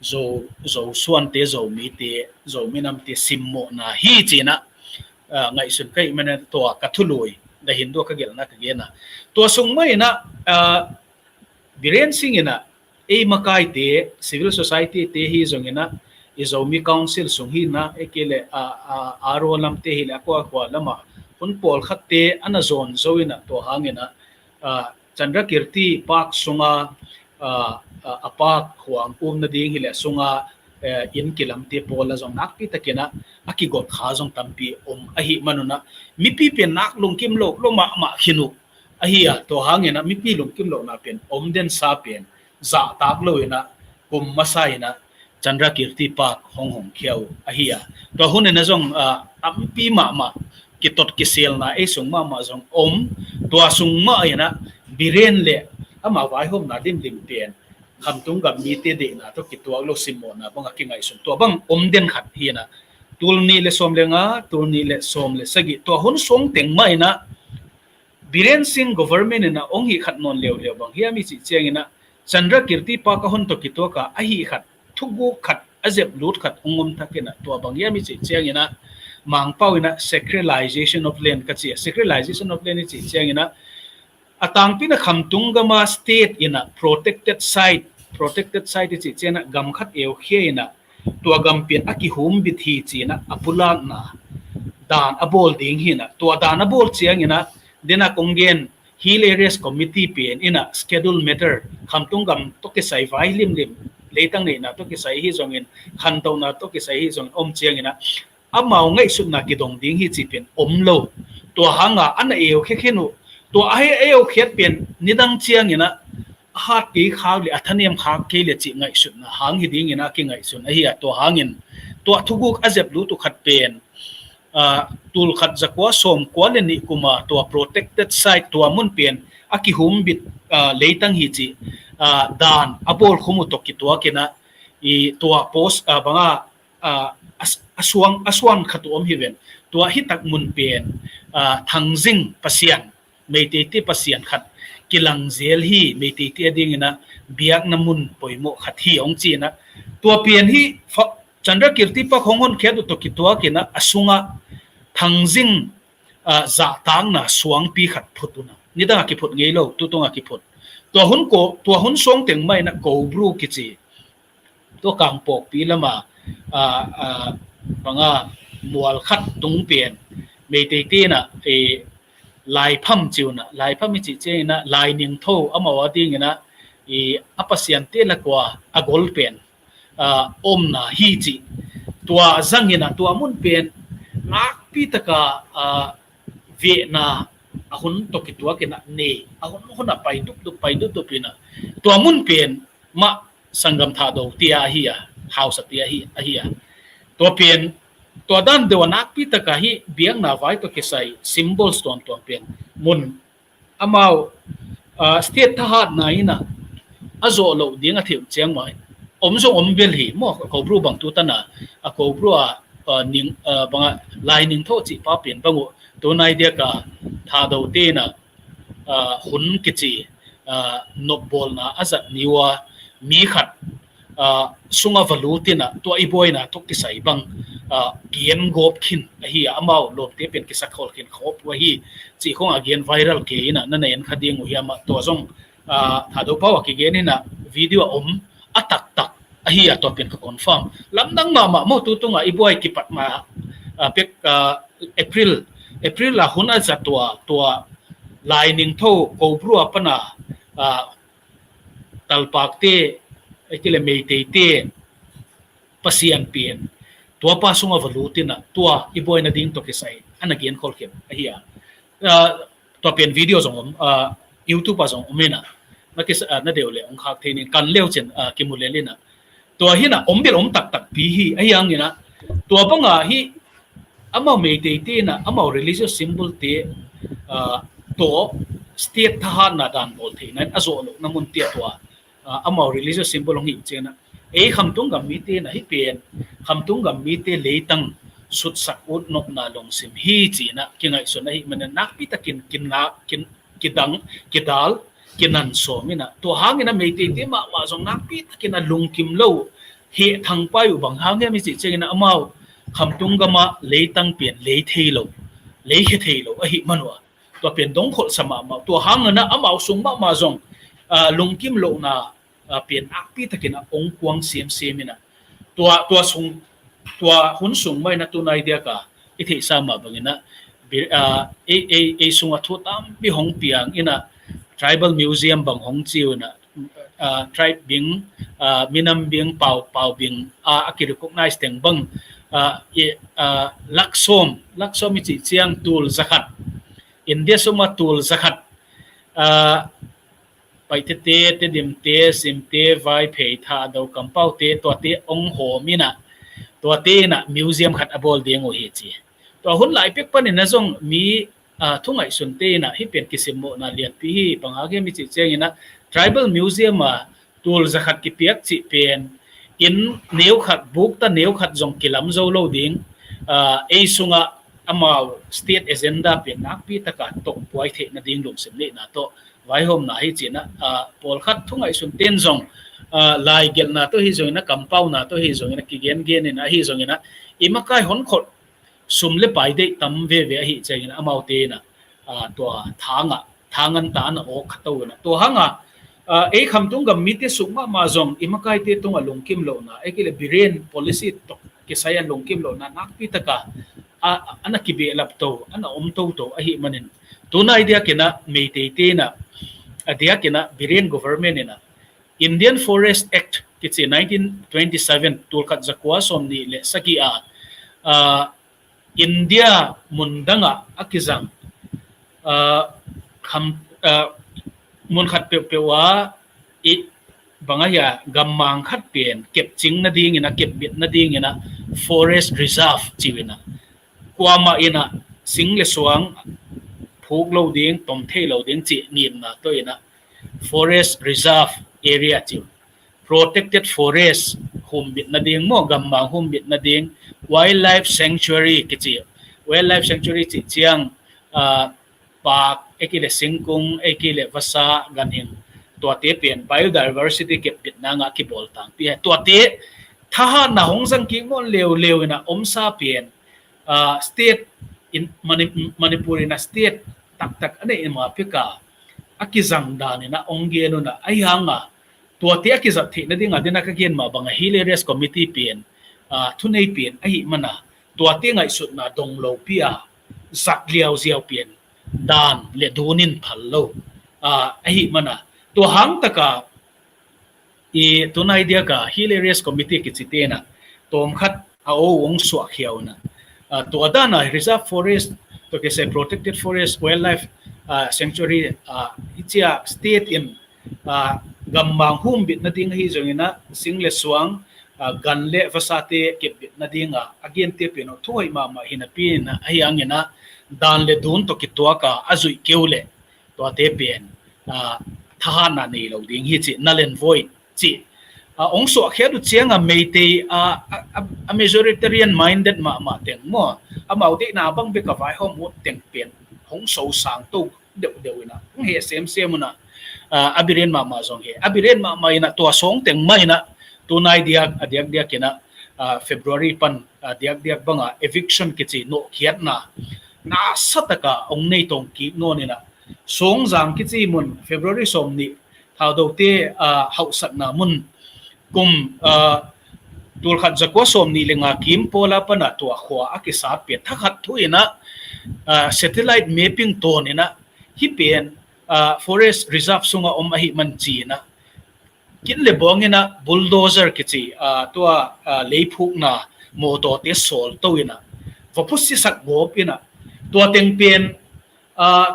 Zo, Zo suante, Zomite, Zo minamte simmawhna hi ci inah, ah, ngaihsun ka hih manin tua ka thului, The Hindu ah ka gelhna ka gen a. Tua sung mah inah, ah, Biren Singh inah ei makaite, civil society te hi zong inah, i Zomi Council sung hi inah, ei kei le, ah, ah, R O lamte hi le, a kua kua lamah hun pawlkhatte a na zawn zo inah, tua hang inah, ah, Chandrakirti park sung a, ah, ah, a park huang um nading hi le sung a, eh, inn kilamte pawl ah zong nakpi tak inah a kigot kha zong tampi om ahih man unah, mipi pen nak lungkim lo, lo mahmah khin uh ahi a, tua hang inah mipi lungkim lohna pen om den sa pen zahtak lo inah kum masa inah Chandrakirti Park hong hong khia uh ahi a. Tua hun inah zong, ah, tampi mahmah kitot kiselna ei sung mahmah zong om. Tua sung mah inah Biren le ama vaihawmna limlim pen Khamtung gam mite deihna tawh kituak lo simmawhna bang a kingaihsun, tua bang om den khat hi inah, tul nih le sawm le nga, tul nih le sawm le sagih, tua hun sung teng mah inah Biren Singh government inah ong hih khat nawn leuleu bang hiam i cih ciang inah, Chandrakirti Park a hun tawh kituak a, a hih khat, thuguk khat, a zep lut khat ong om thak inah, tua bang hiam i cih ciang inah, Mangpau inah sacralization of land ka ci a, sacralization of land i cih ciang inah, a tangpi inah Khamtung gam a state inah protected site, protected site i cih ciang inah gam khat eukhia inah, tua gam pen a kihumbit hi ci inah a pulakna dan a bawl ding hi inah, tua dan a bawl ciang inah, den a kong gen, Hill Areas Committee pen inah schedule matter, Khamtung gam tawh kisai vai limlim, leitang neihna tawh kisai hi zongin, khantohna tawh kisai hi zongin om ciang inah, amau ngaihsutna kidong ding hi cih pen om lo. Tua hang a a na eukhia khin uh, tua a hih a eukhiat pen nidang ciang inah a hat kei khak le, a thanem khak kei le cih ngaihsutna hang hi ding inah a kingaihsun ahi a. Tua hangin tua thuguk a zep lut uh khat pen, ah, tul khat za kua sawm kua le nih kum a tua protected site, tua mun pen a kihumbit, ah, leitang hi cih, ah, dan a bawl khum uh tawh kituak inah, i tua post, ah, bang a, ah, a, a suang, a suang khat uh om hi ven. Tua hih tak mun pen, ah, Thangjing Pasian, Meiteite Pasian khat kilang zel hi, Meiteite a ding inah biakna mun poimawh khat hi ong ci inah. Tua pen hih fa-, Chandrakirti Park hong honkhiat uh tawh kituak inah a sung ah Thangjing, ah, zahtakna suangpi khat phut uh inah. Nidang a kiphut ngei lo, tutung a kiphut. Tua hun ko, tua hun sung teng mah inah Kobru kici, tua Kangpokpi lam a, ah, ah, bang a mual khat tung pen, Meiteite inah, eh, Laipham ci uh inah, Laipham i cih ciang inah, Lainingtho amau a ding inah, i a pasiante lak ua a gol pen, ah, omna hi cih. Tua zang inah, tua mun pen nakpi taka, ah, vehna a hun tawh kituak in ah nei, a hun, hun a pai dupdup, pai dupdup in ah tua mun pen mah sanggam Thadou te ahi a, hausa te ahi, ahi a. Tua pen, tua dan deuh a nakpi taka hih biakna vai tawh kisai symbols tuamtuam pen mun amau, ah, state thahatna in ah a zawh loh ding a theih uh ciang mah om zong om bel hi maw. A Kobru bang tu tan a, a Kobru a, ah, ning, ah, bang a Lai Ningtho cih pa pen bang uh tunai diak a Thadou te in ah, ah, hun kici, ah, nopbawlna a zat ni uh a mi khat, ah, sungah va lut in ah tua i buaina tawh kisai bang, ah, gen gawp khin ahi a, amau lawmte pen kisak khol khin khawp uh ahi cih khong a gen viral kei in ah na na en kha ding uh hiam ah, tua zong, ah, Thadou pau a kigen in ah video a om a taktak ahi a, tua pen ka confirm. Lamdang mahmah maw, tu tungah i buai kipat ma, ah, pek, ah, April, April a hun a zat tua, tua Lai Ningtho Kobru a pan a, ah, Talpakte, ei ti le Meiteite Pasian pen tua pa sungah va lut in ah tua i buaina ding tawh kisai a na gen khol khin ahi a. Ah, tua pen video zong om, ah, YouTube ah zong om in ah na kisa, ah, na deuh le ong khak thei ning, kan leu cin, ah, kimu lel in ah. Tua hi in ah om bel om taktak pi hi, ahi hang in ah tua bang a hih amau Meiteite in ah amau religious symbol te, ah, tawh state thahatna dan bawl theihna in a zawh lohna mun te ah tua, ah, amau religious symbol hong hi uh ciang in ah ei Khamtung gam mite in ah hih pen Khamtung gam mite leitang sutsak ut nopna lungsim hi ci in ah kingaihsun ahih manin nakpi takin kin la, kin, kidang, kidal, kinan sawm in ah, tua hang in ah Meiteite mahmah zong nakpi takin a lungkim lo, heh thangpai uh. Bang hang hiam i cih ciang in ah amau Khamtung gam ah leitang pen lei thei lo, lei khia thei lo ahih man uh a, tua pen dong kholhsa mahmah. Tua hang in ah amau sung mahmah zong, ah, lungkim lohna, ah, pen nakpi takin a ong kuang semsem in ah tua, tua sung, tua hun sung mah in ah tunai diak a i theihsa mah bang in ah, bi-, ah, ei, ei, ei sung a thu tampi hong piang in ah, tribal museum bang hong ci uh in ah, ah, tribe bing, ah, minam bing, pau, pau bing, ah, a kirecognize teng bang, ah, i, ah, lak sawm, lak sawm i cih ciang tul zakhat, India sung ah tul zakhat, ah, Paite te, Tedim te, Sim te, Vaiphei, Thadou, Kampau te, tuate ong hawm in ah, tuate in ah museum khat a bawl ding uh hi ci. Tua hun lai pek pan in ah zong mi, ah, thu ngaihsun te in ah hih pen kisimmawhna lianpi hi. Bang hang hiam i cih ciang in ah tribal museum ah tul zakhat kipiak cih pen inn neu khat, bukta neu khat zong kilam zo lo ding, ah, ei sung ah amau state agenda pen nakpi taka tawh buai theihna ding lungsim neihna tawh vaihawmna hi ci in ah, ah, pawlkhat thu ngaihsun ten zong, ah, lai gelhna tawh hi zong in ah, kampauna tawh hi zong in ah, kigengen in ah, ahi zong in ah, i makai hong kholh sum le pai deih tam veve ahih ciang in ah amaute in ah, ah, tua thang ah, thang an ta an a awk kha to in ah. Tua hang a, ah, ei Khamtung gam mite sung mahmah zong i makaite tungah lungkim lohna, ei ki le Biren policy tawh kisai a lungkim lohna nakpi taka a, a na kibehlap to, a na om toto ahih manin, tunai diak in ah Meiteite in ah, a diak in ah Biren government in ah Indian Forest Act kici nineteen twenty-seven, tul khat zakua sawmnih le sagih a, ah, India mundang ah a kizang, ah, kham, ah, mun khat peuhpeuh ah i bang a hia, gammang khat pen kepcing nading in ah, kepbit nading in ah forest reserve ci uh in ah, kuamah in ah sing le suang phuk lo ding, tom thei lo ding cih ngimna tawh in ah forest reserve area ci uh, protected forest humbit nading maw, gammang humbit nading, wildlife sanctuary kici uh. Wildlife sanctuary cih ciang, ah, pak, ei ki le singkung, ei ki le vasa, ganhing, tuate pen biodiversity kepbitna ngah kibawl tangpi hi. Tuate thahatna hong zang kik nawn leuleu in ah omsa pen, ah, state in Mani-, Manipur in ah state taktak a neih ma pek a, a kizang dan in ah ong gen un ah, ahi hang a tuate a kizat theih nading a, den a ka gen mah bang a Hill Areas Committee pen, ah, thunei pen ahih man a, tuate ngaihsutna dong lopi a, zat liauziau pen dan le dun in phal lo, ah, ahih man a, tua hang taka i tunai diak a Hill Areas Committee kici te in ah tawm khat a o ong suah khia un ah, Tua dan a reserve forest, tua kisai protected forest, wildlife sanctuary, hici a state in gammang humbit nading ahi zongin ah sing le suang, gan le vasate kepbit nading a a gente pen uh thuhoih mahmah hi napi in ah, ahi hangin ah dan le dun tawh kituak a a zuih keu leh tuate pen thahatna nei lo ding hi cih, null and void cih ong suahkhiat uh ciang a Meitei a majoritarian minded mahmah teng maw, amau deihna bang bek a vaihawm ut teng pen hong sosang to deuhdeuh in ah hong heh semsem un ah, a biren mahmah zong hi. A biren mahmah in ah tua sawng teng mah in ah tunai diak a diakdiak in ah February pan a diakdiak bang a eviction kici nawhkhiatna nasatak a ong nei tong kik nawn in ah Sungzang kici mun, February sawmnih, Thaudote hauhsakna mun, kum tulkhat zakua sawmnih le nga kim pawl a pan a tua khua a kisat pen thakhat thu in ah satellite mapping tawn in ah hih pen forest reserve sung a om ahih man ci in ah kit le bawng in ah bulldozer kici tua leiphukna mawtawte sawl to in ah va phusisak gawp in ah tua teng pen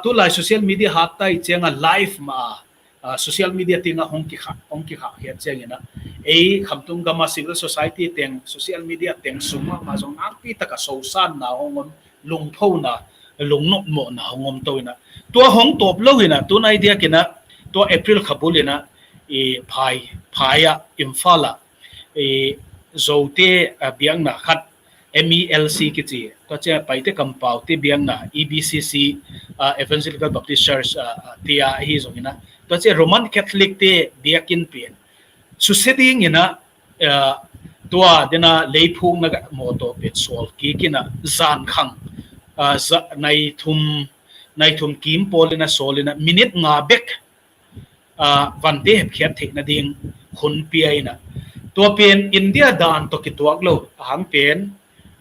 tulai social media hat tai ciang a live mah a social media ting ah hong kikhah, hong kikhah khiat ciang in ah ei Khamtung gam a civil society teng, social media teng sung mahmah zong nakpi tak a sosanna hong om, lungphona, lungnopmawhna hong om to in ah tua hong tawp lo in ah tunai diak in ah tua April kha bul in ah phai, phai ah Imphal ah Zote biakna khat, M E L C kici, tua ciang Paite kampaute biakna, E B C C, Evangelical Baptist Church tia ahi zong in ah tua ciang Roman Catholic te biakinn pen susia ding in ah tua den a leiphukna mawtaw pen sawl kik in ah zan khang nai thum, nai thum kim pawl in ah sawl in ah minute nga bek vante hepkhiat theih nading hun pia in ah tua pen India dan tawh kituak lo a hang pen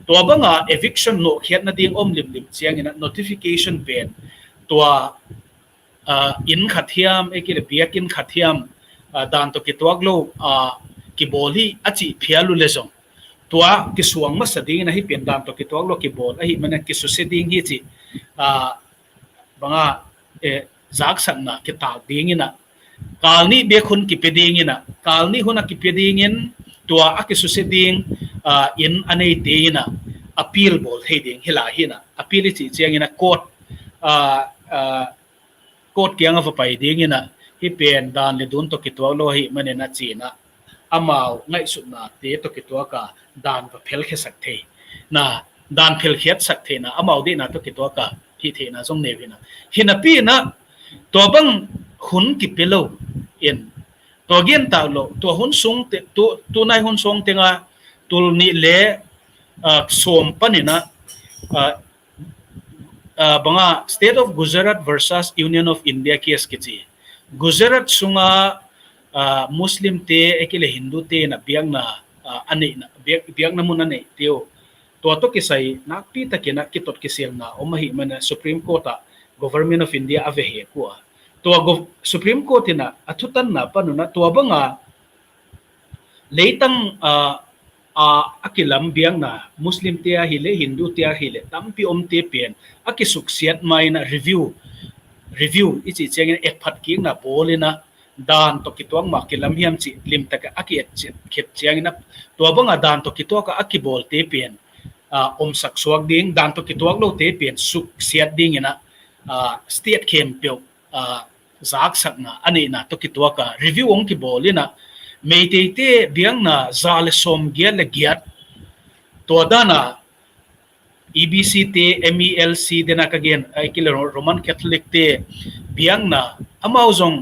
tua bang a eviction nawhkhiat nading om limlim ciang in ah notification pen tua inn khat hiam, ei kei le biakinn khat hiam dan tawh kituak lo kibawl hi a cih phial uh le zong tua kisuang masa ding in ah hih pen dan tawh kituak lo kibawl ahih man a kisusia ding hi cih bang a zaksakna kitak ding in ah kal nih bek hun kipia ding in ah, kal nih hun a kipia ding in tua a kisusia ding inn a neite in ah appeal bawl thei ding hi lai hi in ah, appeal i cih ciang in ah court, court kiang a va pai ding in ah hih pen dan le dun tawh kituak lo ahih man in ah ci in ah amau ngaihsutnate tawh kituak a dan va phelkhiasak thei na, dan phelkhiatsak theihna, amau deihna tawh kituak a hih theihna zong nei uh hi in ah, hi napi in ah tua bang hun kipia lo in tua gen tak lo, tua hun sung te, tu, tunai hun sung teng a tul nih le sawm pan in ah bang a State of Gujarat versus Union of India case kici, Gujarat sung a Muslim te ei kei le Hindu te in ah biakna a neihna, biakna mun a neihte uh tua tawh kisai nakpi tak in ah kitot kiselna om ahih man a Supreme Court ah Government of India a vehek uh a, tua Supreme Court in ah a thutanna pan un ah tua bang a leitang a a kilam biakna, Muslim te ahi le Hindu te ahi le tampi omte pen a kisuksiat ma in ah review, review i cih ciang in ah etphat kikna bawl in ah dan tawh kituak mah kilam hiam cih limtak a a ki-et khit ciang in ah tua bang a dan tawh kituak a a kibawlte pen omsak suak ding, dan tawh kituak lote pen suksiat ding in ah state khempeuh zaksakna a neihna tawh kituak a review hong kibawl in ah Meiteite biakna za le sawmgiat le giat tua dan a E B C te, M E L C den a ka gen, ei kei le Roman Catholic te biakna amau zong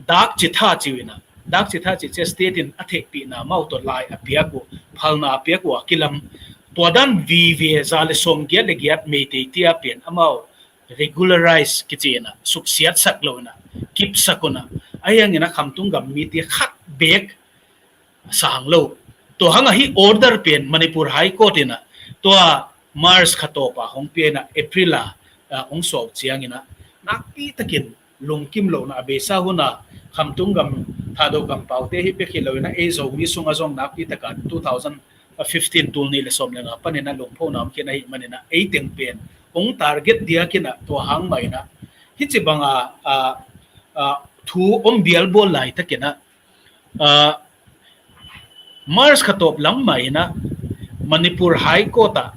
dak citha ci uh in ah, dak citha cih ciang state in a theihpihna amau tawh lai a piak uh, phalna a piak uh a kilam tua dan vive za le sawmgiat le giat Meitei te a pen amau regularize kici in ah suksiatsak lo in ah kipsak un ah, ahi hangin ah Khamtung gam mite khat bek sang lo. Tua hang a hih order pen Manipur High Court in ah tua March kha tawp a hong pia in ah April a hong suah ciang in ah nakpi tak in lungkim lohna a beisa hun a Khamtung gam, Thado kampaute hi bek hi lo in ah ei Zomi sung a zong nakpi tak a two thousand fifteen, tul nih le sawm le nga panin ah lungphona om khin ahih manin ah ei teng pen hong target diakin ah tua hang mah in ah hih ci bang a, a, a, thu om bialbawl laitakin ah, a, March kha tawp lam mah in ah Manipur High Court ah,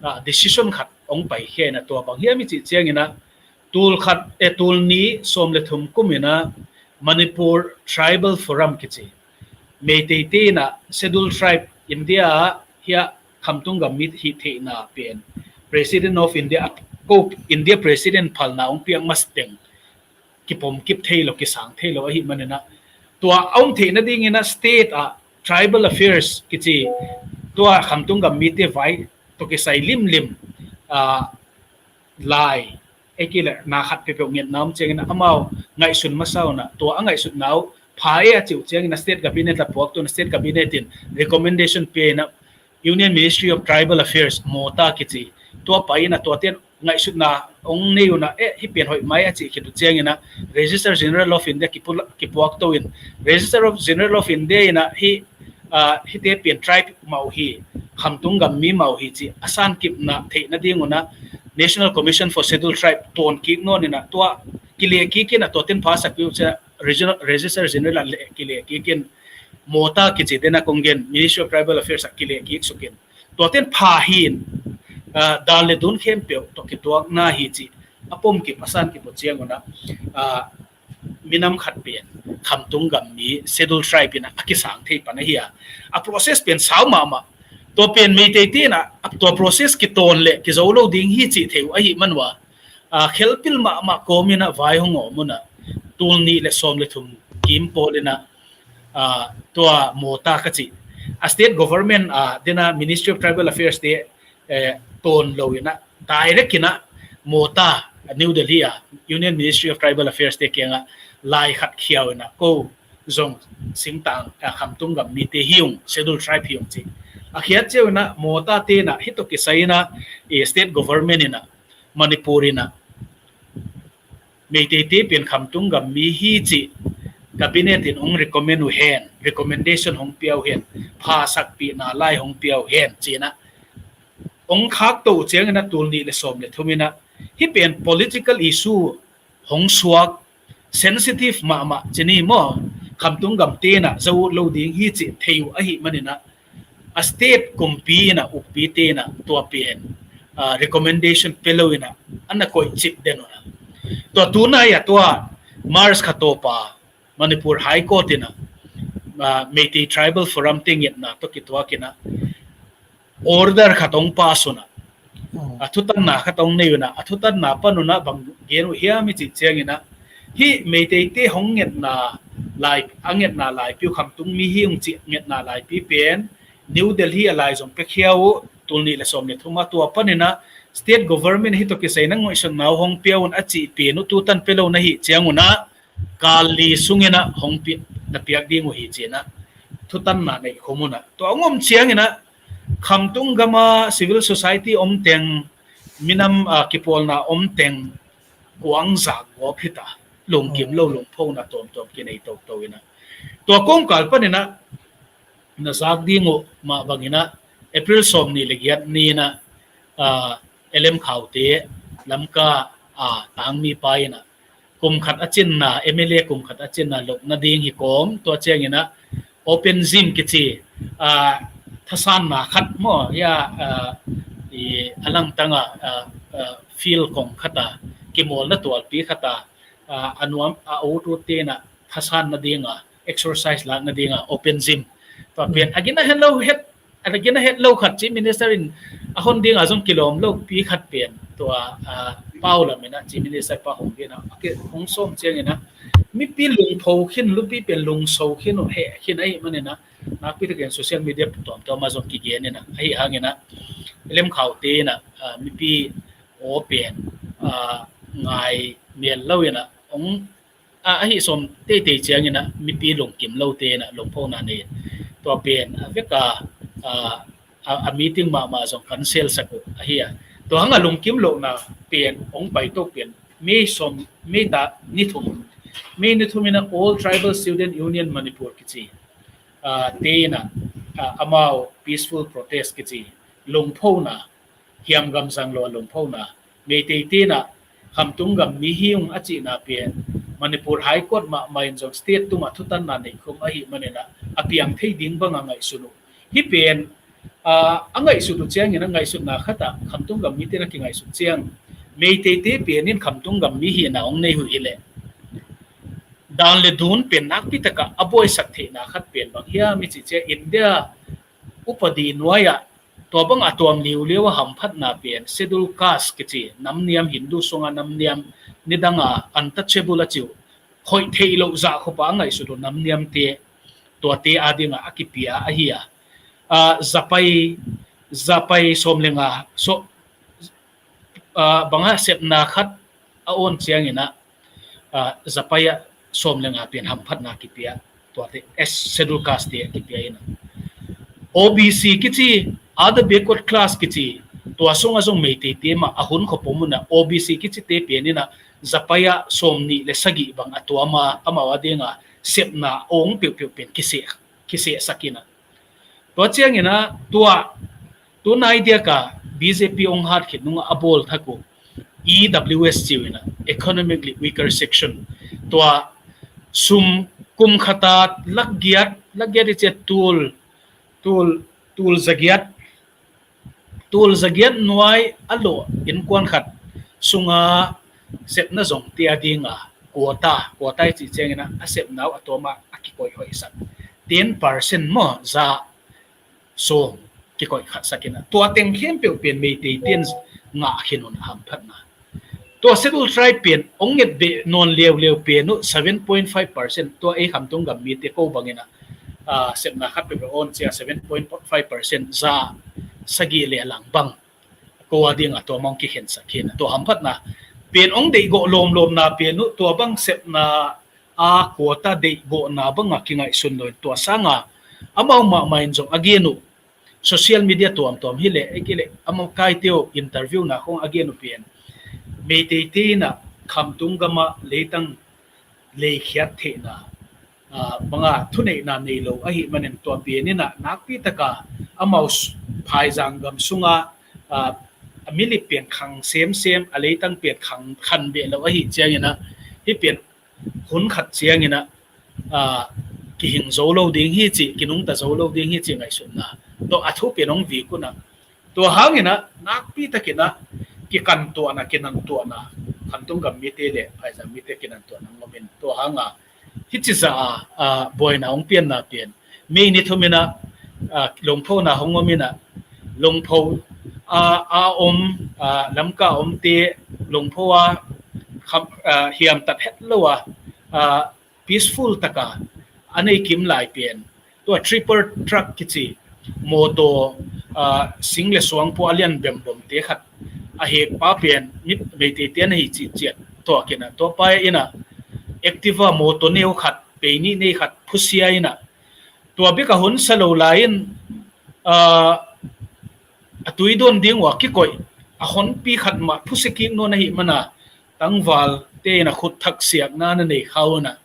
a, decision khat hong paikhia in ah tua bang hiam i cih ciangin ah tul khat, eh, tul nih sawm le thum kum in ah Manipur Tribal Forum kici, Meitei te in ah Scheduled Tribe India ah hiah khamtung gam mi hih theihna pen President of India, ko India President phalna hong piak masa teng kipom kip thei lo, kisang thei lo ahih manin ah tua a om theih nadingin ah state ah Tribal Affairs kici, tua khamtung gam mite vai tawh kisai limlim, ah, lai, ei kei leh na khat peuhpeuh ngetna om ciangin ah amau ngaihsun masa un ah tua a ngaihsutna uh pha e a cih uh ciangin ah state cabinet ah puak tu in ah state cabinet in recommendation pia in ah Union Ministry of Tribal Affairs, MOTA kici, tua pai in ah tuate in ngaihsutna hong nei un ah, eh, hih pen hoih mai a cih khit uh ciangin ah Registrar General of India kipu-, kipuak to in, Registrar of, General of India in ah hih, ah, hihte pen tribe mah uh hi, khamtung gam mi mah uh hi cih a sankipna theih nading un ah National Commission for Scheduled Tribe tawn kik nawn in ah tua kileh kik in ah tuate in phasak peuh ciang Regional, Registrar General ah leh kileh kik in MOTA kici, den a kong gen, Ministry of Tribal Affairs ah kileh kik suk in tuate in pha hi in, ah, dan le dun khempeuh tawh kituakna hi cih a pomkip a sankip uh ciang un ah, ah, minam khat pen khamtung gam mi Scheduled Tribe in ah a kisang thei pan ahi a, a process pen sau mahmah. Tua pen Meitei te in ah tua process kitawn leh kizo lo ding hi cih thei uh ahih man uh a, ah, khelpil mahmah kawm in ah vai hong om un ah tul nih le sawm le thum kim pawl in ah, ah, tua MOTA ka cih, a state government, ah, den a Ministry of Tribal Affairs te, eh, tawn lo in ah direct in ah MOTA, New Delhi ah Union Ministry of Tribal Affairs te kiangah lai khat khiau in ah ko zong singtang, ah, khamtung gam mite hi ung, Scheduled Tribe hi ung cih a khiat ciau in ah MOTA te in ah hih tawh kisai in ah, eh, state government in ah Manipur in ah Meitei te pen khamtung gam mi hi cih cabinet in hong recommend uh hen, recommendation hong pia uh hen, phasakpihna lai hong pia uh hen ci in ah hong khak to uh ciang in ah tul nih le sawm le thum in ah hih pen political issue hong suak, sensitive mahmah ci ni maw, khamtung gam te in ah zo lo ding hi cih thei uh ahih man in ah a state kumpi in ah ukpi te in ah tua pen, ah, recommendation pia lo in ah a na koih cip den uh a. Tua tunai ah tua March kha tawp a Manipur High Court in ah, ah, Meitei Tribal Forum te ngetna tawh kituak in ah order khat hong pass un ah, a thutanna khat hong nei un ah, a thutanna pan un ah bang gen uh hiam i cih ciang in ah hih Meitei te hong ngetna lai, a ngetna laipi uh khamtung mi hi ung cih ngetna laipi pen New Delhi ah lai zong pia khia uh, tul nih le sawm le thum ah tua pan in ah state government hih tawh kisai in ah ngaihsutna uh hong pia un a cih pen uh tutan pia lo na hih ciang un ah kal li sung in ah hong pi-, na piak ding uh hi ci in ah thutanna neih khum un ah tua hong om ciang in ah khamtung gam a civil society om teng, minam, ah, kipawlna om teng kuang zak gawp hi ta, lungkim lo, lungphona tuamtuam kinei toto in ah tua kawmkal pan in ah na zak ding uh mah bang in ah April sawm nih le giat ni in ah, ah, L M Khau te Lamka, ah, tangmi pa in ah kum khat a cinna, M L A kum khat a cinna lok nading hi kawm, tua ciang in ah open gym kici, ah, thasanna khat maw, ya, ah, i a langtang ah, ah, ah, field kong khat ah kimawlna tualpi khat ah, ah, a nuam a utute in ah thasan nading ah, exercise lak nading ah open gym. Tua pen a gina hen lo het, a gina het lo khat Chief Minister in a hon ding ah zong kilawm lo pi khat pen tua, ah, pau lam in ah Chief Minister pa hong ding ah a ke hong sawm ciang in ah mipi lungpho khin, lupi pen lungso khin uh heh khin ahih man in ah nakpi takin social media tuamtuam ah zong kigen in ah ahi hang in ah L M Khau te in ah, ah, mipi aw pen, ah, ngai mial lo in ah hong, ah, ahi sawm teitei ciang in ah mipi lungkim lo te in ah lungphona nei in tua pen a vek a, ah, a, a meeting mahmah zong cancel sak uh ahi a. Tua hang a lungkim lohna pen hong pai to pen May sawm, May ta ni thum, May ni thum in ah All Tribal Student Union Manipur kici, ah, te in ah ah, amau peaceful protest kici lungphona, hiamgam zang lo a lungphona, Meitei tenah Khamtung gam mi hi ung a cihna pen Manipur High Court mahmah in zong state tungah thutanna neih khong ahih maninah a piang thei ding banga ngaihsun uh. Hih pen, ah, a ngaihsut uh ciangin a ngaihsutna khatah Khamtung gam mi tenah kingaihsut ciang Meitei te pen in Khamtung gam mi hihna hong nei uh hileh dan le dun pen nakpi takah a buaisak theihna khat pen bang hiam i cih ciang India upadi nuai-ah tua bang a tuam liuliu a hamphatna pen Schedule Caste kici namniam, Hindu sunga namniam, nidanga untouchable a ci uh, khoih theih loh zah khuapa a ngaihsut uh namniamte, tuate adinga a kipia ahi a. Ah, zapai, zapai sawm le nga, so, ah, banga sepna khat a awn cianginah, ah, zapai ah sawm le nga pen hamphatna kipia, tuate, as Schedule Caste te a kipia inah. O B C kici, other backward class kici, tua sunga zong Meitei te mah a hun khop om unah O B C kici te pen inah zapai ah sawm nih le sagih bang a tuama amau adinga sepna ong peuhpeuh pen kiseh, kisehsak inah. Tua cianginah tua, tu nai diaka B J P ong hat khit nunga a bawl thak uh E W S ci uh inah, economically weaker section. Tua sum kum khata lakgiat, lakgiat i ciat tul, tul, tul zagiat, tul zagiat nuai a lawh innkuan khat sunga sepna zong tia dinga quota, quota i cih cianginah a sepna uh a tuama a kikoih hoihsak. Ten percent maw, za sawm kikoih khatsak inah. Tua teng khempeuh pen Meitei ten ngah khin un hamphatna. Tua Schedule Tribe pen ong nget beh nawn leuleu pen uh seven point five percent, tua ei Khamtung gam mite ko banginah, ah, sepna khat peuhpeuh awn cia seven point five percent, za sagih le a lang bang ko a dinga tua mah ong kikhensak khin a. Tua hamphatna pen ong deihgawh lawmlawmna pen uh tua bang sepna a quota deihgawhna banga kingaihsun lo in tua sanga amau mahmah in zong a gen uh social media tuamtuam hileh, ei kileh amau kaite uh interview na khong a gen uh pen Meitei te inah Khamtung gamah leitang leikhiat theihna, ah, banga thuneihna nei lo ahih manin tua pen inah nakpi taka amau phaizang gam sunga, ah, a milip pen khang semsem, a leitang pen khang khan beh lo ahih cianginah hih pen hun khat cianginah, ah, kihing zo lo ding hi cih, kinungta zo lo ding hi cih ngaihsutna tawh a thu pen ong vik unah. Tua hanginah nakpi takinah kikantuahna, kinantuahna, Khamtung gam mite le phaizang mite kinantuahna ong om in tua hanga hih cizah a, ah, buaina ong pianna pian May ni thuminah, ah, lungphona hong om inah, lungpho, ah, a om, ah, Lamka omte lungpho a kham, ah, hiamtat het lo a, ah, peaceful taka a nei kim lai pen tua triple truck kici mawtaw, ah, sing le suang pua a lian bembomte khat a hekpa pen mit Meitei te na hi cih ciat tua kinah tua pai inah Activa mawtaw neu khat, pei nih nei khat phusia inah tua bika hun sa lo lai in, ah, a tui dawn ding uh a kikoih a honpi khat mah phusia kik nawn ahih mana tangvalte inah khut thak siakna na nei kha unah.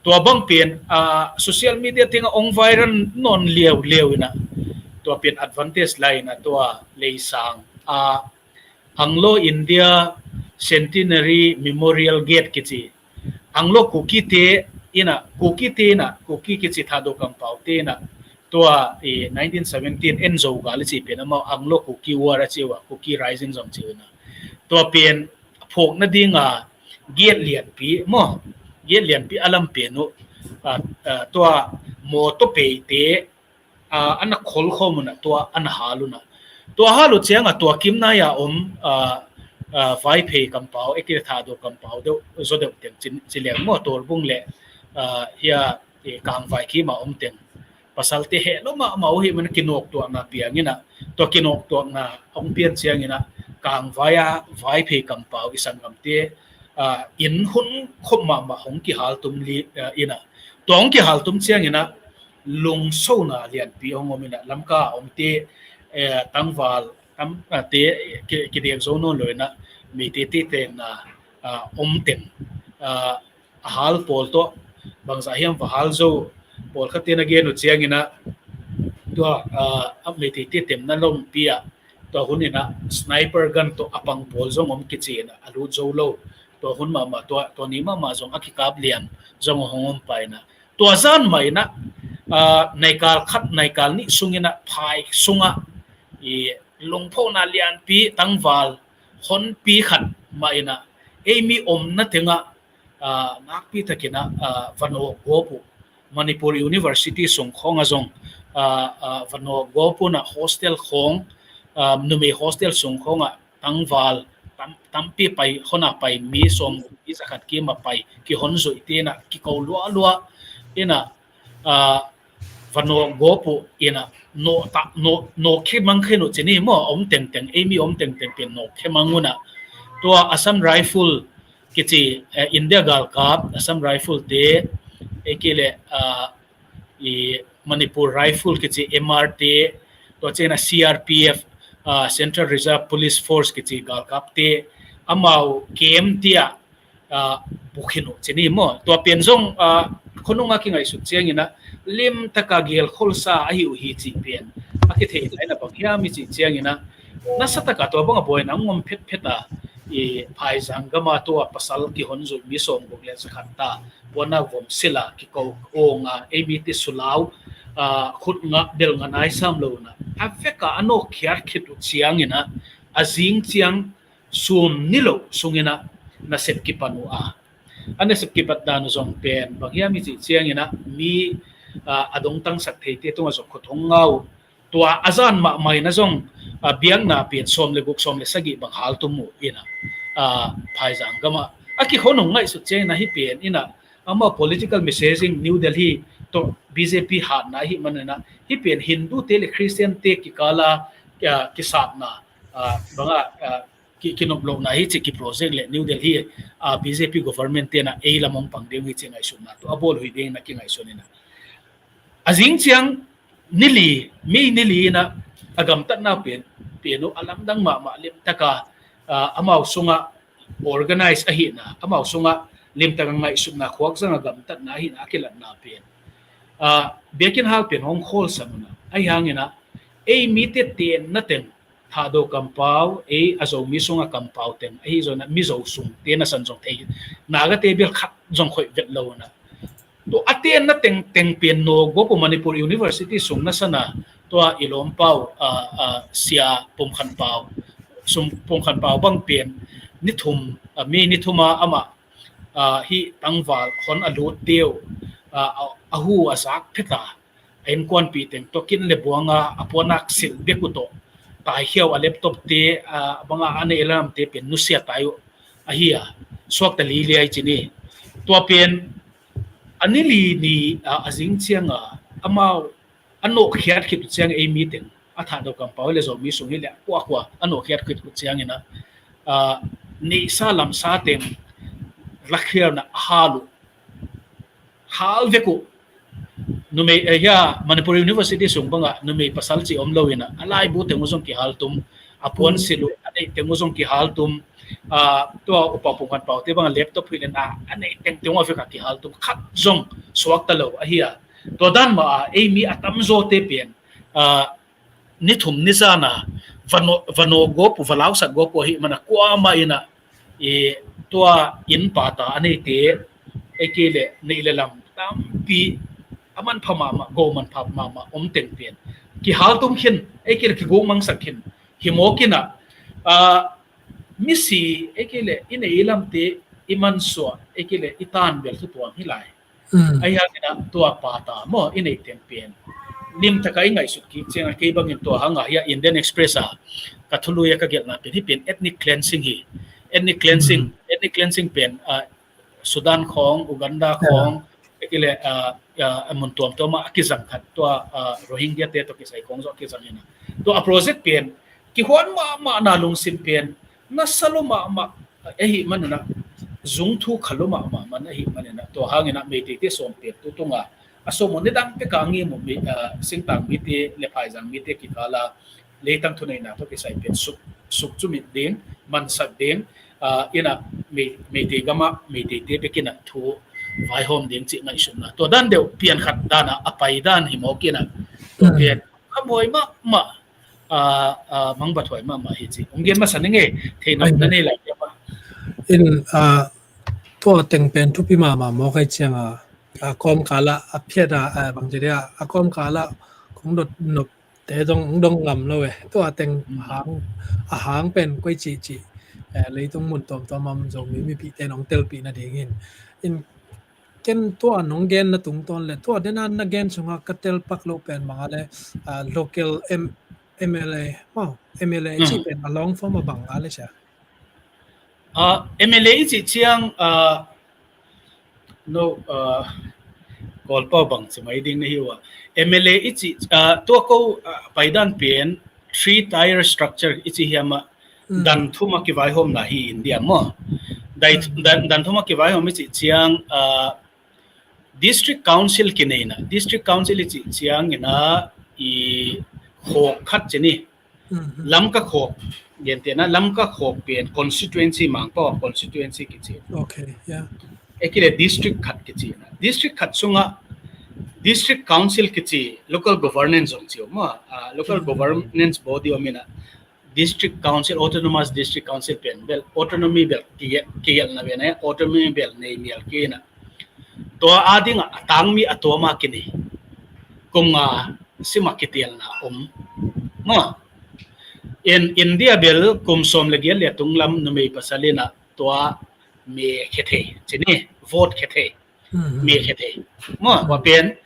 Tua bang pen, ah, social media tengah ong viral nawn leuleu inah tua pen advantage lai inah tua leisang, ah, Anglo India Centenary Memorial Gate kici Anglo Kuki te inah, Kuki te inah, Kuki kici Thado kampaute inah tua i nineteen seventeen en zo gal i ci pen amau Anglo Kuki War a ci uh a, Kuki Rising zong ci uh inah tua pen phawk nadinga gate lianpi maw, gate lianpi a lam pen uh, ah, ah, tua mawtaw peite, ah, a na kholkhawm unah tua a na hal unah. Tua hal uh cianga tua kim nai-a om, ah, ah, Vaiphei kampau, ei kileh Thado kampau deuh, zaw deuh teng ci, ci leng maw, Torbung le, ah, hia, eh, Kangvai kima om teng pasalte heh lo mahmah uh hi mana kinawktuahna piang inah, tua kinawktuahna hong pian cianginah Kangvai a Vaiphei kampau i sanggamte, ah, inn hun khop mahmah hong kihaltum li, ah, inah tua hong kihaltum cianginah lungsona lianpi hong om inah Lamka a omte, eh, tangval tam, ah, te ki, kidek zo nawn lo inah Meitei te tenna, ah, om teng, ah, a hal pawl tawh bangzah hiam va hal zo, pawlkhat ten a gen uh cianginah Tua, ah, a Meitei te temna lompi ah, tua hun inah sniper gun tawh a pang pawl zong om kici inah a lut zo lo. Tua hun mahmah, tua, tua ni mahmah zong a kikap liam zong a hong om pah inah. Tua zan mah inah, ah, naikal khat, naikal nih sung inah phai sungah i lungphona lianpi tangval honpi khat mah inah ei mi omna tengah, ah, nakpi takin ah, ah, va nawk gawp uh. Manipur University sung khawngah zong, ah, ah, va nawk gawp uh inah hostel khawng, ah, numei hostel sung khawngah tangval tam, tampi pai, hona pai mi sawm, mi zakhat kim a pai kihon zuih te inah kiko lualua inah, ah, va nawk gawp uh inah nawk ta, nawk, nawk khe mang khen uh ci ni maw, om tengteng, ei mi om tengteng pen nawk khe mang uh inah. Tua Assam Rifle kici, eh, India galkap Assam Rifle te, ei kei leh, ah, i Manipur Rifle kici M R te, tua ciangin ah C R P F, ah, Central Reserve Police Force kici galkap te, amau kem tiah, ah, bukhin uh ci ni maw. Tua pen zong, ah, khonung a kingaihsut ciangin ah lim taka gelkholsa ahi uh hi cih pen a kithei lai na bang hiam i cih ciangin ah nasa taka tua bang a buaina ngom phetphet a i phaizang gama tua pasal kihon zuih mi sawm guk le zakhat ta puana vom sila kiko awnga ei mite sulau, ah, khut ngah bel ngah nai sam lo inah a veka a nawk khiat khit uh ciangin ah a zing ciang sum ni lo sungin ah nasep kipan uh a. A nasep kipat dan uh zong pen bang hiam i cih ciangin ah mi, ah, a dongtangsak theite tungah zong khut hong ngah uh. Tua a zan mahmah inah zong, ah, biakna pen sawm le guk sawm le sagih bang haltum uh inah, ah, phaizang gamah a kikhonung ngaihsut ciangin ah hih pen inah amau political messaging New Delhi tawh B J P hatna ahih manin ah hih pen Hindu te le Christian te kikala, ah, kisatna, ah, banga, ah, ki, kinop lohna hi cih ki project le New Delhi, ah, B J P government te inah ei lam hong pang ding hi cih ngaihsutna tua a bawl uh hi ding inah kingaihsun inah. A zing ciang nili, mi nili inah a gamtatna pen, pen uh a lamdang mahmah lim taka, ah, amau sungah organize ahihna, amau sungah lim taka ngaihsutna khuakzang a gamtatna ahihna a kilatna pen, ah, biakinn hal pen hong khawl sam uh inah. Ahi hangin ah ei mite tenna teng Thahdo kampau, ei a Zomi sungah kampau teng ahi zongin ah Mizo sung te nasan zong thei, Naga te bel khat zong khoih vet lo inah. Tua a tenna teng, teng pen nawk gawp uh Manipur University sung nasan a tua i lawmpau, ah, ah, Sia Pum Khan Pau, sung Pum Khan Pau bang pen ni thum, ah, mi ni thum a amah, ah, hih tangval hon a lut deuh, ah, a, a hu a zak phet a, a innkuanpih teng tawh kin le buanga a puanak silh bek uh tawh taikhiau a laptop te, ah, banga a neih lamte pen nusia tai uh ahi a, suakta liliai ci ni. Tua pen a nili ni, ah, a zing cianga amau a nawh khiat khit uh ciang ei mi teng a Thahdo kampau hi le Zomi sung hi le kuakua a nawh khiat khit uh ciangin ah, ah, neihsa lamsa teng lakhialna a hal uh, hal vek uh. Numei, eh, hia Manipur University sung bangah numei pasal ci om lo inah a laibu teng uh zong kihaltum, a puan silh uh a neih teng uh zong kihaltum, ah, tua upa Pum Khan Pau te bangah laptop hi le na a neih teng teng uh a vekah kihaltum khat zong suakta lo ahi a. Tua dan mah a ei mi a tamzaw te pen, ah, ni thum ni zana va nawh, va nawk gawp uh, va lausak gawp uh ahih mana kuamah inah i tua inn pata a neite, ei kei le neih le lam tampi a manpha mahmah, go manpha mahmah om teng pen kihaltum khin, ei kei le kiguk mangsak khin, hi mawk inah, ah, misi, ei kei le i neih i lamte i mansuah, ei kei le i tan bel thu tuam hi lai. Mm. Ahi hangin ah tua pata maw i neih teng pen lim taka i ngaihsut kik cianga kei bangin tua hanga hia Indian Express a ka thului a ka gelhna pen hih pen ethnic cleansing hi. Ethnic cleansing, mm, ethnic cleansing pen, ah, Sudan khawng, Uganda khawng, ei kei le, ah, ah, a mun tuamtuam ah a kizang khat tua, ah, Rohingya te tawh kisai khawng zawh a kizang inah. Tua a project pen kihuan mahmahna lungsim pen nasa lo mahmah ahih manin ah, zung thu kha lo mahmah man ahih manin ah, tua hangin ah Meitei te sawm pen tu tunga a sawm uh nidang peka a ngim uh mi, ah, singtang mite le phaizang mite kikala leitang thuneihna tawh kisai pen suk, suk cumit ding, mansak ding, ah, inah Mei, Meitei gamah Meitei te bek inah thu vaihawm ding cih ngaihsutna. Tua dan deuh pian khat danah a pai dan hi mawk inah tua pian huai mahmah, ah, ah, mangbat huai mahmah hi ci. Hong gen masa ning e, theih nop na nei lai. In, ah, tua teng pen thupi mahmah maw kai ciang a, a kawmkal ah a phiat a, a bang ci dia, a kawmkal ah kong dot nop te zong hong dong ngam lo e. Tua teng hang, a hang pen koi cih cih, eh, leitung mun tuamtuam a om Zomi mipihte in hong telpih nading in. In ken tua nong gen na tungtawn le tua dena na gen sungah ka tel pak lo pen bang a le, ah, local M-, M L A, maw, M L A i cih pen a long form a bang a le sia. Ah, M L A i cih ciang, ah, no, ah, Kawlpau bang ci mai ding na hi uh a. M L A i cih, ah, tua ko, ah, paidan pen three tier structure i cih hiam a, dan thum a kivaihawmna hi India maw. Dan, dan thum a kivaihawm i cih ciang, ah, District Council kinei na, District Council i cih ciang ina i khawk khat ci ni. Lamka khawk, gentehna Lamka khawk pen constituency, Mangpau constituency kici. Okay, yeah. E kile district khat kici na. District khat sunga District Council kici, local governance zong ci uh maw. Ah, local governance body om ina. District Council, Autonomous District Council pen bel, autonomy bel, kigelh, kigelhna pen, eh, autonomy bel nei mial kina. Tua a dinga a tangmi a tuama kinei. Kum nga sima kitelna om. Maw. In India bel kum sawm le giat le a tunglam numei pasal ina tua me khethei, ci ni, vote khethei. Me khethei. Maw, tua pen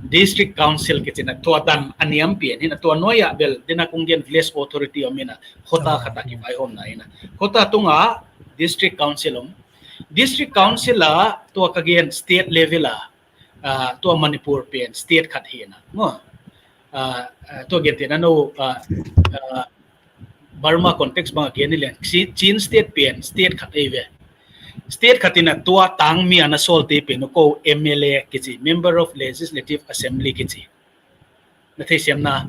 District Council kici na, tua dan a niam pen hi na, tua nuai ah bel, dena kong gen village authority om ina, khuata khat a kivaihawmna hi na. Khuata tunga District Council om. District Council a tua ka gen state level a, ah, tua Manipur pen state khat hi na. Maw, ah, ah, tua gentehna no, ah, ah, Burma context bang a gen hi lian, Chi-, Chin State pen state khat ei ve. State khat ina tua tangmi a na sawlte pen ko M L A kici, Member of Legislative Assembly kici. Na theisiam na.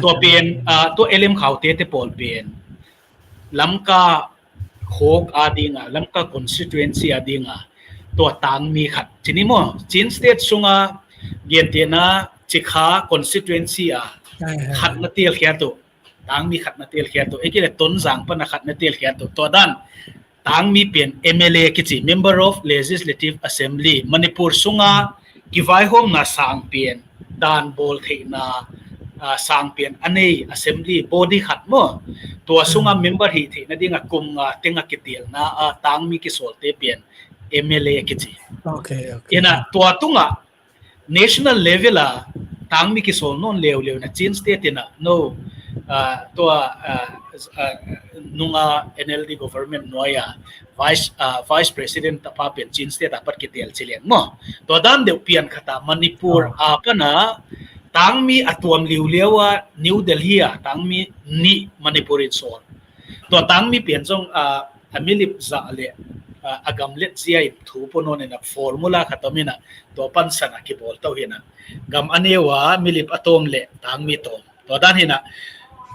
Tua pen, ah, tua L M Khaute te pawl pen Lamka khawk a dinga, Lamka constituency a dinga tua tangmi khat. Ci ni maw, Chin State sunga gentehna Cikha constituency a khat na telkhiat uh. Tangmi khat na telkhiat uh. E kile Tonzang pana khat na telkhiat uh. Tua dan tangmi pen M L A kici, Member of Legislative Assembly, Manipur sunga kivaihawmna sang pen, dan bawl theihna, ah, sang pen a nei assembly body khat maw. Tua sunga member hi theihna dinga kum nga tenga kitelna a tangmi kisawlte pen M L A kici. Okay, okay. Ina tua tunga national level a tangmi kisawl nawn leuleu na Chin State ina no, ah, tua, ah, ah, nunga N L D government nuai a vice, ah, vice president tapa pen Chin State a pat kitel ci lian maw. Tua dan deuh pian khata Manipur a pana tangmi a tuam liuliau a New Delhi a tangmi nih Manipur in sawl. Tua tangmi pian zong, ah, a milip zah le, ah, a gam let zia in thu pua nawn ina formula khat om ina tua pansan a kibawl to hi na. Gam a neu a milip a tawm le tangmi tawm. Tua dan hi na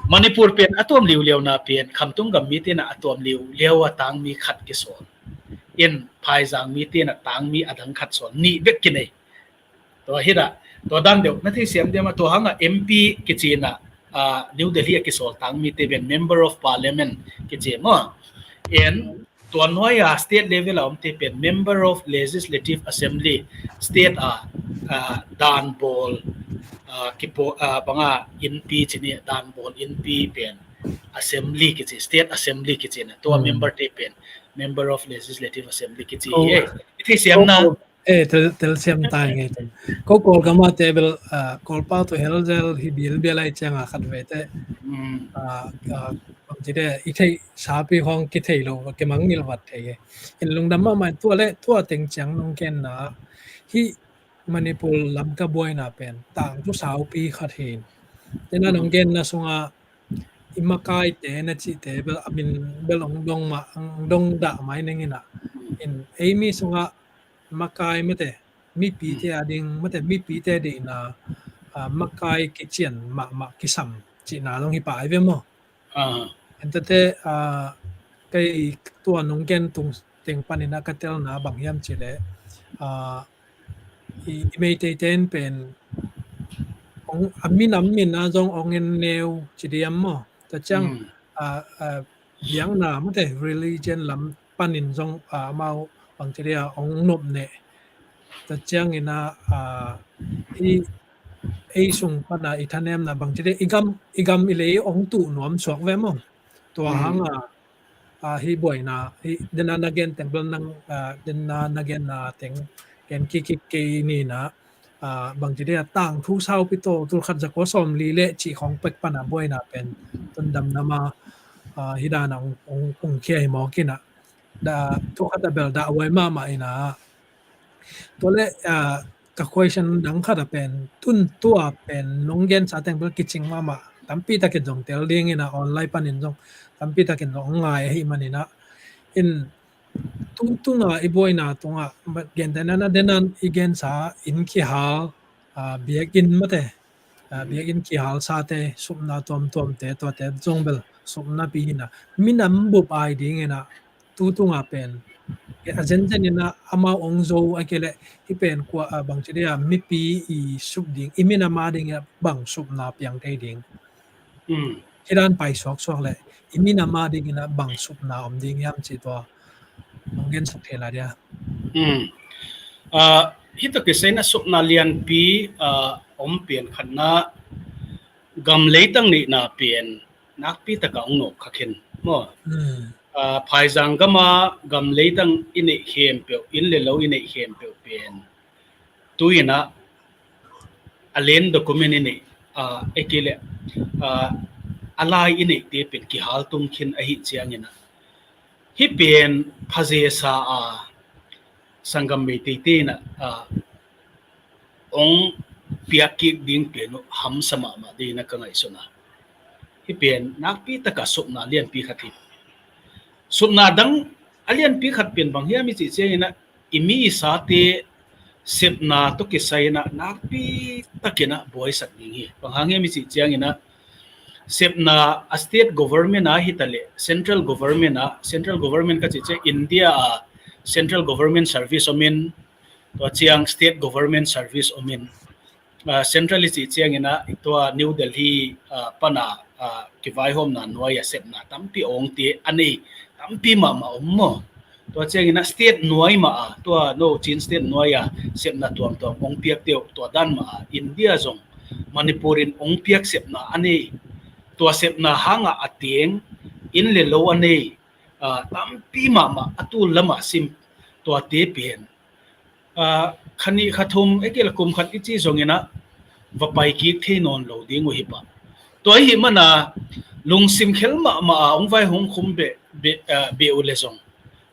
Manipur pen a tuam liuliau na pen Khamtung gam mite na a tuam liuliau a tangmi khat kisawl. In Phaizang mite na tangmi a dang khat sawl. Nih bek kinei. Tua hi na, tua dan deuh na theisiam diam a, tua hanga M P kici na, ah, New Delhi a kisawl tangmite pen Member of Parliament kici maw. En tua nuai a state level a omte pen Member of Legislative Assembly, state a, ah, dan bawl, ah, kipo, ah, banga innpi ci ni, dan bawl innpi pen Assembly kici, State Assembly kici na, tua member te pen Member of Legislative Assembly kici. Eh, i theisiam na. Eh, tel, telsiam tai ngai tun. Ko Kawlgam a te bel, ah, Kawlpau tu helzel hi bilbel ai ciang a khat ve te. Ah, ah, bang ci de, i thei sapi hong kithei lo, kimangngilh vat thei e. In lungdam mahmah, tua le, tua teng ciang nong gen na. Hi Manipur Lamka buaina pen tangthu saupi khat hi. Tena nong gen na sunga i makaite na cihte bel a min bel ong dong ma, ong dong dah mai neng ina. In ei mi sunga makai mate, mipite a ding mate, mipite ding na, ah, makai kician mahmah kisam cihna zong hi pai ve maw. Entate, ah, kei tua nong gen tung teng panin a ka telna bang hiam cih leh, ah, i, i Meiteite in pen a minam min a zong ong en neu ci diam maw? Tua ciang a biakna mate religion lam panin zong amau bangci dia ong nop neh. Tua ciangin a hi ei sung pana i thanemna bangci dia i gam i gam i lei ong tuh nuam suak ve maw? Tua hanga hi buaina hi dena na gen teng bel nang dena na genna teng gen kikik kei nina bangci dia tangthu saupi to tulkhat zakua sawmli le cih khong pek pana buaina pen tundam nama hi dana ong khia hi mawkina da thukhat a bel da uai mahmah ina. Tua le ka question dang khat a pen tun tua pen nong gensa teng bel kicing mahmah tampi takin zong tel dingina online panin zong tampi takin zong ngai ahi manina in tung tunga i buaina tunga gentena na denan i gensa in kihal biakin mate biakin kihalsate supna tuamtuamte tuate zong bel supna pi hina minam bup ai dingina tu tunga pen a zenzen ina amau ong zo a kei le hi pen kua bangci dia mipi i sup ding i minam a dingina bang supna piang thei ding hi dan pai suaksuak le i minam a dingina bang supna om ding hiam ci tua ong gen sak thei la dia. Hi to kisaina supna lianpi om pian khatna gam leitang neihna pian nakpi taka ong nop kha khin maw? Phaizang gama gam leitang i neih khempeuh inn le lo i neih khempeuh pian tuina a len document i neih a eki le a lai i neihte pian kihal tung khin ahi ciangina hi pian phazesa a sanggam meiteite ina ong piak kik ding pian uh hamsa mahmah dingina ka ngaihsuna hi pian nakpi taka supna lianpi khat hi supna dang a lianpi khat pian bang hiam i cih ciangina i mi i sate sepna to kisaina nakpi takina buaisak ding hi bang hang hiam i cih ciangina sepna a state government a hita le central government a central government ka cih ciang India a central government service omin tua ciang state government service omin central i cih ciangina tua New Delhi pana kivaihawmna nuai a sepna tampi awngte a nei tampi mahmah om maw? Tua ciangina state nuai mah a tua no Chin state nuai a sepna tuamtuam ong piak teuh tua dan mah a India zong Manipur in ong piak sepna a nei tua sepna hanga a teng inn le lo a nei tampi mahmah a tul lama sim tuate pen khanih khathum ekila kum khat i ci zongina va pai kik thei nawn lo ding uh hi pah tua hi mana lungsim khel mahmah a ong vai hong khum beh beh uh le zong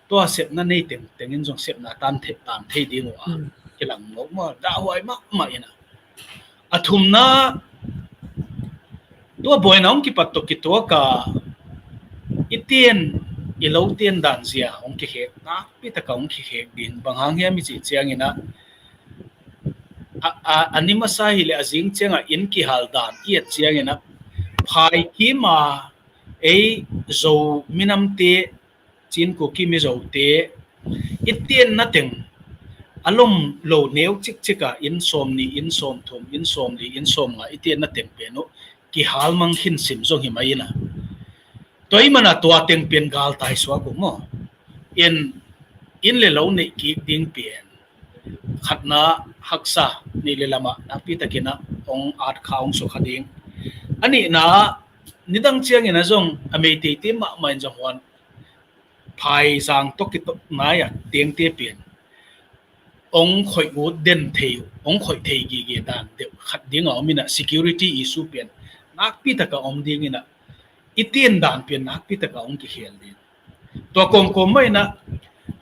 tua sepna nei tengtengin zong sepna tan thei ding uh a kilang mawk maw dahhuai mahmah ina a thumna tua buaina hong kipat tawh kituaka i tian i lo tian dan zia hong kikhek nakpi taka hong kikhek ding bang hang hiam i cih ciangina a ni masa hi le a zing cianga inn kihal dan i et ciangina phai kima ei zo minamte Chin Kuki Mizote i tianna teng a lom lo neu cikcika inn sawm ni inn sawm thum inn sawm li inn sawm nga i tianna teng pen uh kihal mang khin sim zong hi mai ina tua i mana tua teng pen galtai suak uh maw in inn le lo neih kik ding pen khatna haksa nih le lama nakpi takina ong at kha ong sukha ding a nihna nidang ciangina zong a meiteite mahmah in zong huan phaizang tawh kitawh nai a tengte pian ong khoih ut den thei ong khoih thei gige dan deuh khat dinga om ina security issue pian nakpi taka om dingina i tian dan pian nakpi taka ong kikhel ding tua kawmkawm mah ina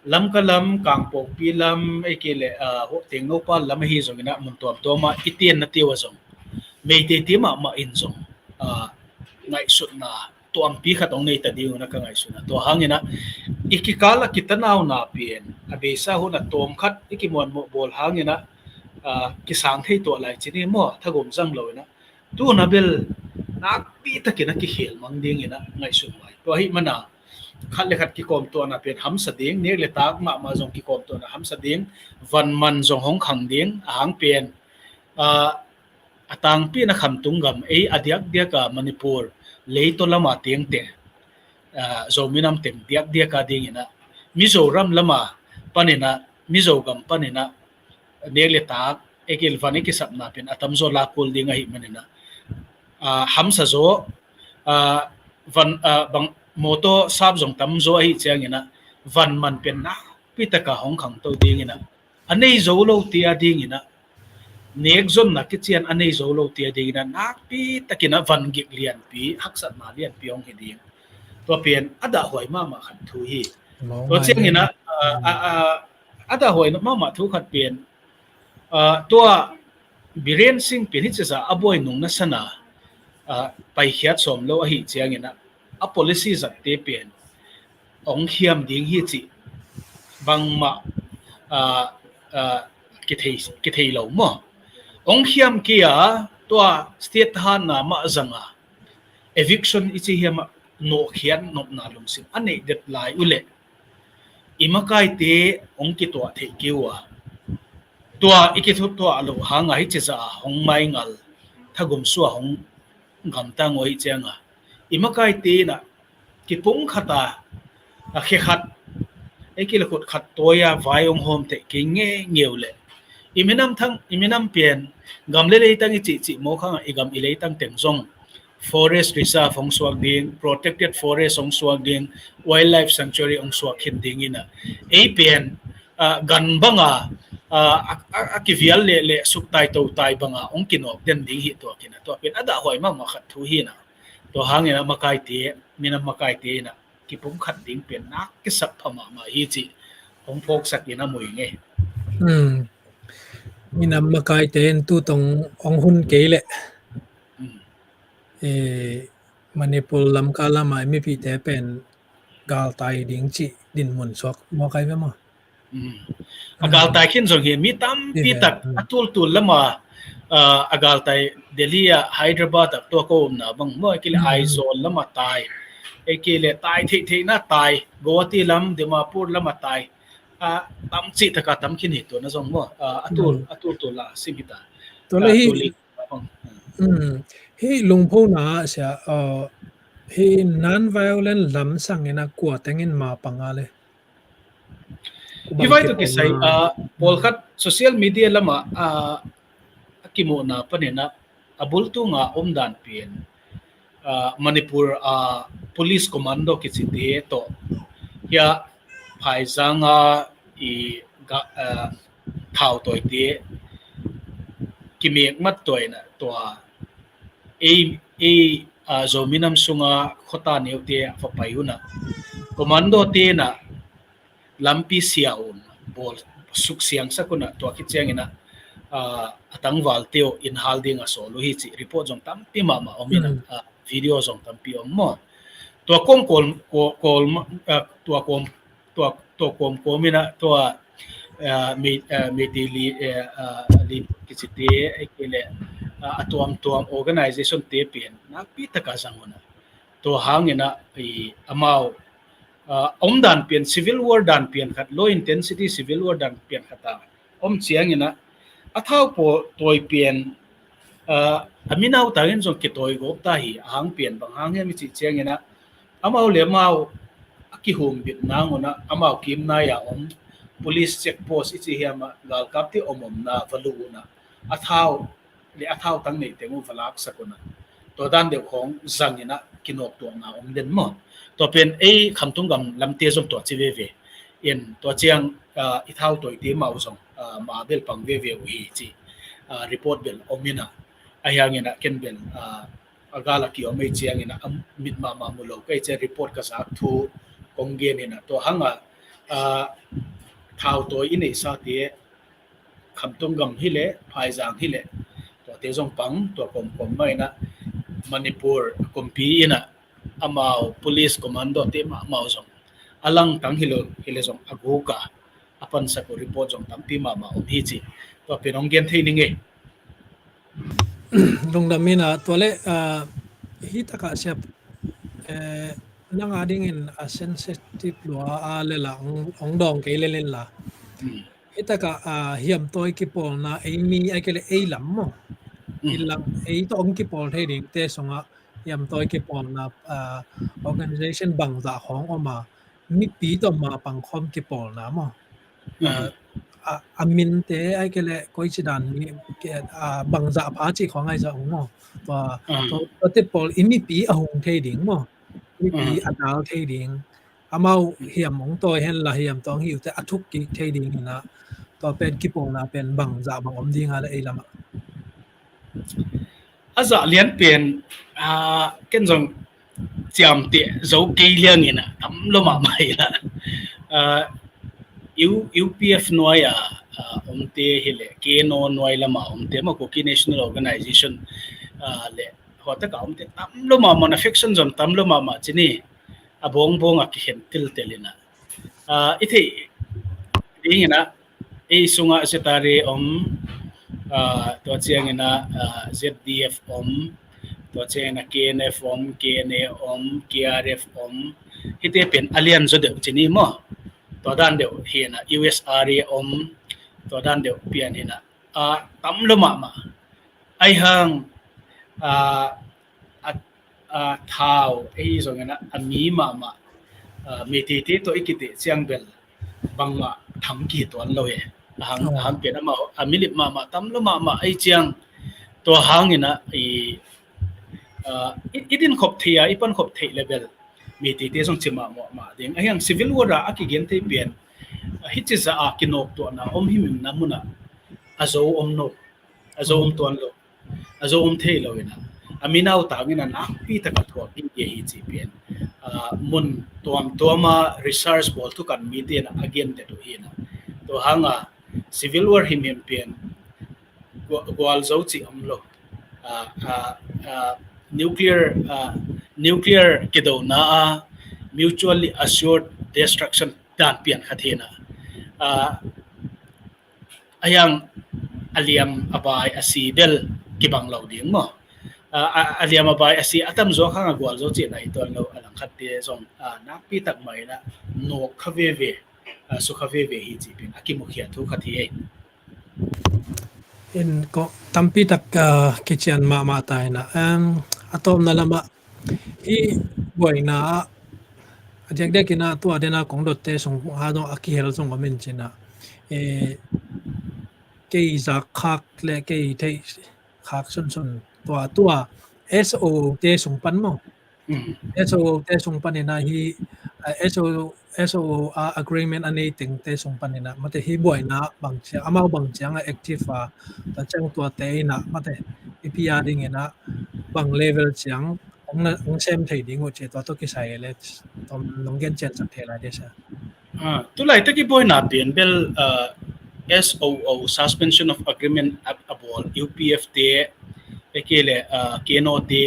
Lamka lam Kangpokpi lam ei kei le Huahteng Nopa lam ahi zongina mun tuamtuama i tianna teu a zong meiteite mahmah in zong ngaihsutna tuampi khat ong nei ta ding una ka ngaihsutna tua hangina i kikal a kitanauna pian a beisa hun a tawm khat i kimuanmawh bawl hangina kisang thei tuah lai cini maw thagum zang lo ina tuna bel nakpi takina kikhel mang dingina ngaihsut mai tua hi mana khat le khat kikawmtuahna pian hamsa ding nek le tak mahmah zong kikawmtuahna hamsa ding vanman zong hong khang ding a hang pian a tangpi in a khamtung gam ei a diakdiak a Manipur leitaw lam a tengte, aa, Zomi nam teng diakdiak a ding in a Mizoram lam a pan in a Mizo gam pan in a nek le tak, ei kil van ei kisapna pen a tamzaw lak kul ding ahih man in a, aa, hamsa zaw, aa, van, aa, bang mawtaw sap zong tamzaw ahih ciang in a van man pen nakpi tak a hong khangto ding in a, a nei zo lote a ding in a nek zonna kician a nei zo lote a ding in a nakpi tak in a van gik lianpi, haksatna lianpi hong hi ding. Tua pen a dahhuai mahmah khat thu hi. Tua ciang in a, aa, aa, aa, a dahhuai mahmah thu khat pen, aa, tua Biren Singh pen hi cih zah a buai nung na san a, aa, paikhiat sawm lo ahih ciang in a, a policy zatte pen hong khiam ding hi cih bangmah, aa, aa, kithei, kithei lo maw? Hong khiam kei a, tua state thahatna mah zang a, eviction i ci hiam a, nawhkhiat nopna lungsim a neih det lai uh leh i makaite hong kituah theih kei uh a, tua i kituah loh hang a hi cih zah a hong maingal, thagum sua hong gamtang uh ahih ciang a, i makaite in a kipum khat a, a khe khat, ei kil a khut khat tawi a vai hong hawm theih kei ngeingei uh leh i minam thang, i minam pen gam le leitang i cihcih mawk hang a, i gam i leitang teng zong forest reserve hong suak ding, protected forest hong suak ding, wildlife sanctuary hong suak khin ding in a, ei pen, aa, gan bang a, aa, a, a, a kivial leh, leh suktai totai bang a hong kinawk den ding hi tua khin a, tua pen a dahhuai mahmah khat thu hi in a, tua hang in a makaite, minam makaite in a kipum khat ding pen nak kisap pha mahmah hi cih hong phawksak in a mui ngei. Hmm. Minam makaite in tu tong hong hun kei leh, hmm, eh, Manipur lamka lam a mipite pen galtai ding cih dinmun suak mawk ai ve maw? Hmm. A galtai khin zong hi, mi tampi tak a tultul lam a, aa, a galtai, Delhi a, Hyderabad a, tua ko omna bang maw, ei kei leh Aizawl lam a tai, ei kei leh tai theihtheihna tai, Guwahati lam, Dimapur lam a tai, aa, tam cih tak a tam khin hi tua na zong maw, aa, a tul, a tultul a sim hi ta. Tua leh hi, hi lungphona ah sia, aa, hi non-violent lam sang in a kua teng in ma pang a leh? Hi vai tawh kisai, aa, pawlkhat social media lam a, aa, a kimuhna pan in a, a bultung a omdan pen, aa, Manipur, aa, police commando kicite tawh, hia phaizang a i ga, aa, thau tawite kimek mat tua in a, tua ei, ei, aa, Zomi nam sung a khuata neute a va pai un a, commando te in a lampi sia un, bawl suksiangsak un a, tua khit ciang in a, aa, a tangvalte uh inn hal ding a sawl uh hi cih report zong tampi mahmah om in a, aa, video zong tampi om maw? Tua kawm kawl, kawl, kawl, aa, tua kawm, tua, tua kawmkawm in a, tua, aa, Mei-, aa, Meitei li, aa, aa, li kicite, ei kei leh, aa, a tuamtuam organization te pen nakpi tak a zang un a, tua hang in a, i, amau, aa, omdan pian, civil war dan pian khat, low intensity civil war dan pian khat a om ciang in a, a thau pawl tawi pian, aa, a mi nautang in zong kitawi gawp ta hi, a hang pian bang hang hiam i cih ciang in a, amau le amau a kihumbit nang un a, amau kimnai a om police check post i ci hiam a, galkapte om omna va luh un a, a thau le a thautang neih teng uh va laksak un a, tua dan deuh khawng zang in a kinawktuahna om den maw? Tua pen ei khamtung gam lamte zong tua ci veve in, tua ciang, aa, i thau tawite mah uh zong, aa, ma bel pang veve uh hi ci, aa, report bel om in a, a hiang in a ken bel, aa, a gal a kiom ei ciang in a, a mit mahmah mu lo kei ciang report ka zak thu kong gen in a, tua hang a, aa, thau tawi i neihsate khamtung gam hi leh, phaizang hi leh, tuate zong pang, tua kawmkawm mah in a, Manipur kumpi in a, amau police commando te mahmah uh zong a langtang hi lo, hi leh zong a guk a, a pansak uh report zong tampi mahmah om hi ci. Tua pen hong gen thei ning ei. Lungdam in a, tua leh, aa, hi tak a siap, eh, nang a ding in a sensitive lua a leh la, hong, hong dawng kei lel in la. Hmm. Hi tak a, aa, hiam tawi kipawlna, ei mi, ei kei leh ei lam maw? Inn lang ei tawh hong kipawl thei dingte sungah hiam tawi kipawlna, ah, organization bangzah khawng om a, mipi tawh ma pangkhawm kipawlna maw? Ah, a, a minte ai ke le koi ci dan mi ke, ah, bangzah pha ci khawng ai zah ung maw? Tua, tua, tua te pawl i mipi a hung thei ding maw? Mipi a dal thei ding. Amau hiam hong tawi hen la hiam tawh hong hi uh te a thuk kik thei ding hi na, tua pen kipawlna pen bangzah bang om ding a le ei lamah. A zah lian pen, ah, ken zong ciamteh zo kei liang in a tam lo mahmah hi la. Ah, U, U P F nuai a, ah, omte hi le K N O nuai lama omte ma Kuki National Organization, ah, le huataka omte tam lo mahmah na faction zong tam lo mahmah ci ni. A bawng bawng a kikhen tiltel in a. Ah, i theih ding in a, ei sungah Z R A om, ah, tua ciang in a, ah, Z D F om, tua ciang in a K N F om, K N A om, K R F om, hite pen a lian zaw deuh ci ni maw? Tua dan deuh hi in a U S R A om, tua dan deuh pian hi in a, ah, tam lo mahmah. Ai hang, ah, a, a thau, ei zong in a, a mi mahmah, ah, Meiteite tawh i kiteh ciang bel bangmah tham ki tuan lo hi. A hang, a hang pian amau, a milip mahmah, tam lo mahmah, ei ciang tua hang in a, i, ah, i, i din khop thei a, i pan khop thei le bel Meiteite zong ci mahmah mah ding. A hiang civil war a, a kigen thei pian, ah, hici za a kinawk tuahna om himhim na mun a, a zo om no, a zo om tuan lo. A zo om thei lo in a, a minau tang in a nakpi taka thuak ding hi ci pian. Ah, mun tuamtuam a research bawl thukan mite in a, a gen det uh hi in a. Tua hang a civil war himhim pian gua-, gualzo ci om lo. Ah, ah, ah, nuclear, ah, nuclear kidona a mutually assured destruction dan pian khat hi in a. Ah, a hiang a liam a bai a si bel kibang lo ding maw? A, a, a liam a bai a si a tamzaw khang a gualzo cihna hi tuan lo, a langkhatte zong, a, nakpi tak mah in a nawk kha veve, a, sukha veve hi cih pen a kimukhia thu khat hi ei. In ko tampi tak, a, kician mahmah ta in a, em, a tawpna lamah Hih buaina ah a diakdiak in ah tua den a kong dotte sung ha dong a kihel zong om in cin ah, eh, kei zak khak le kei theih khak sunsun tua, tua S O O te sung pan maw? Mm. S O O te sung pan in ah hih, eh, S O O, S O O a agreement a nei tengte sung pan in ah mate hih buaina bang ciang, amau bang ciang a active a, tua ciang tuate in ah mate i P R ding in ah bang level ciang hong na, hong sem thei ding uh ci tua tawh kisai le tom nong gen cian sak thei lai de sa. Ah, tulaitak i buaina pen bel, ah, S O O, Suspension of Agreement a, a bawl U P F te, e ke le, ah, K N O te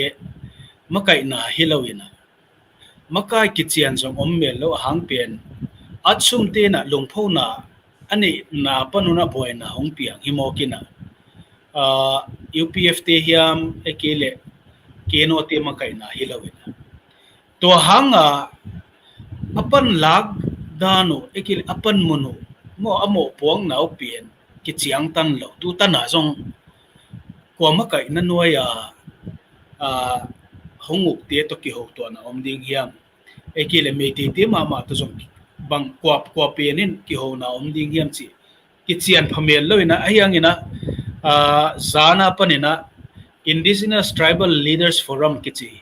makaihna hi lo in ah, makai kician zong om mel lo a hang pen, at sum te in ah lungphona a neihna pan un ah buaina hong piang hi mawk in ah, ah, U P F te hiam, e ke le K N O te makaihna hi lo in ah. Tua hang a, a pan lak dan uh, e ke le a pan mun uh, maw a mawhpuakna uh pen kiciangtan lo. Tu tan ah zong kua makaihna nuai a, a, hong ukte tawh kihotuahna om ding hiam? E ke le Meiteite mahmah tawh zong bang kua, kua pen in kihona om ding hiam cih kician phamel lo in ah, a hiang in ah, a, zan a pan in ah Indigenous Tribal Leaders Forum kici,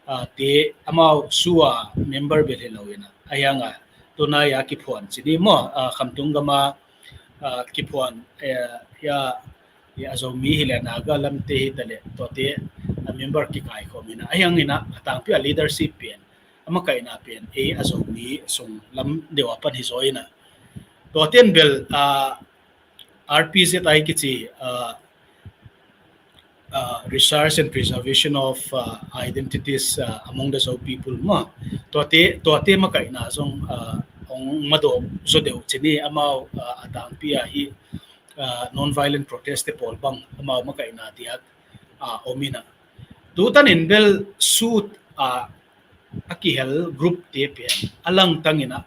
a, te amau SOO a member bel hi lo in ah, a hiang a tunai a kiphuan ci ni maw, a, khamtung gam a, a, kiphuan, eh, hia, hia a Zomi hi le Naga lamte hi ta le tuate a member kikaikhawm in ah, a hiang in ah a tangpi a leadership pen, a makaihna pen ei a Zomi sung lam deuh a pan hi zaw in ah. Tuate in bel, a, R P Z I kici, a, a, Research and Preservation of, a, Identities, a, among the Zo People maw. Tuate, tuate makaihna zong, a, hong madawk zaw deuh ci ni, amau, a, a tangpi a hih, a, non-violent protest te pawl bang amau makaihna diak, a, om in ah. Tu tan in bel SOO a, a kihel group te pen a langtang in ah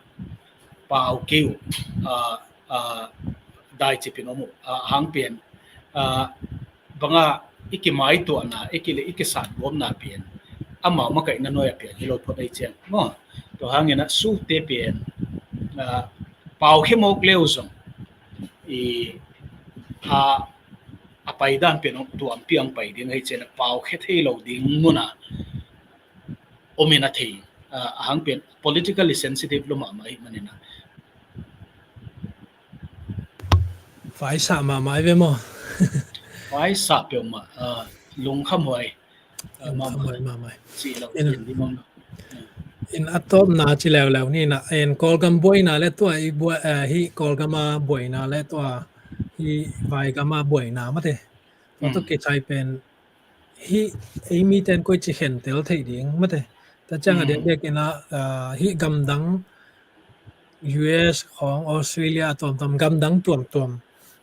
pau kei uh, a, a, dai cip in om uh, a, hang pen, a, bang a i kimaituahna, i kile, i kisatgawpna pen amau makaihna nuai a piang hi lo phot ei ciang maw. Tua hangin a sute pen, ah, pau khia mawk leu zong i, a, a paidan pen tuam piang pai ding hei ciang a pau khia thei lo ding mun a om in a thei, ah, a hang pen politically sensitive lo mahmah hi manin a. Vaisa mahmah i ve maw? Vaisa peuhmah, ah, lungkham huai. Ah, lungkham huai mahmah. Ci lo in, in di mong. In a tawpna ci leuleu ni na, en Kawlgam buaina le tua i buai, ah, hi Kawlgam a buaina le tua hi vaigam a buaina mate. Tua tua kisai pen hi ei miten koi ci khentel thei ding mate. Ta ciang a diakdiak in a, ah, hi gamdang U S khawng, Australia a tuamtuam, gamdang tuamtuam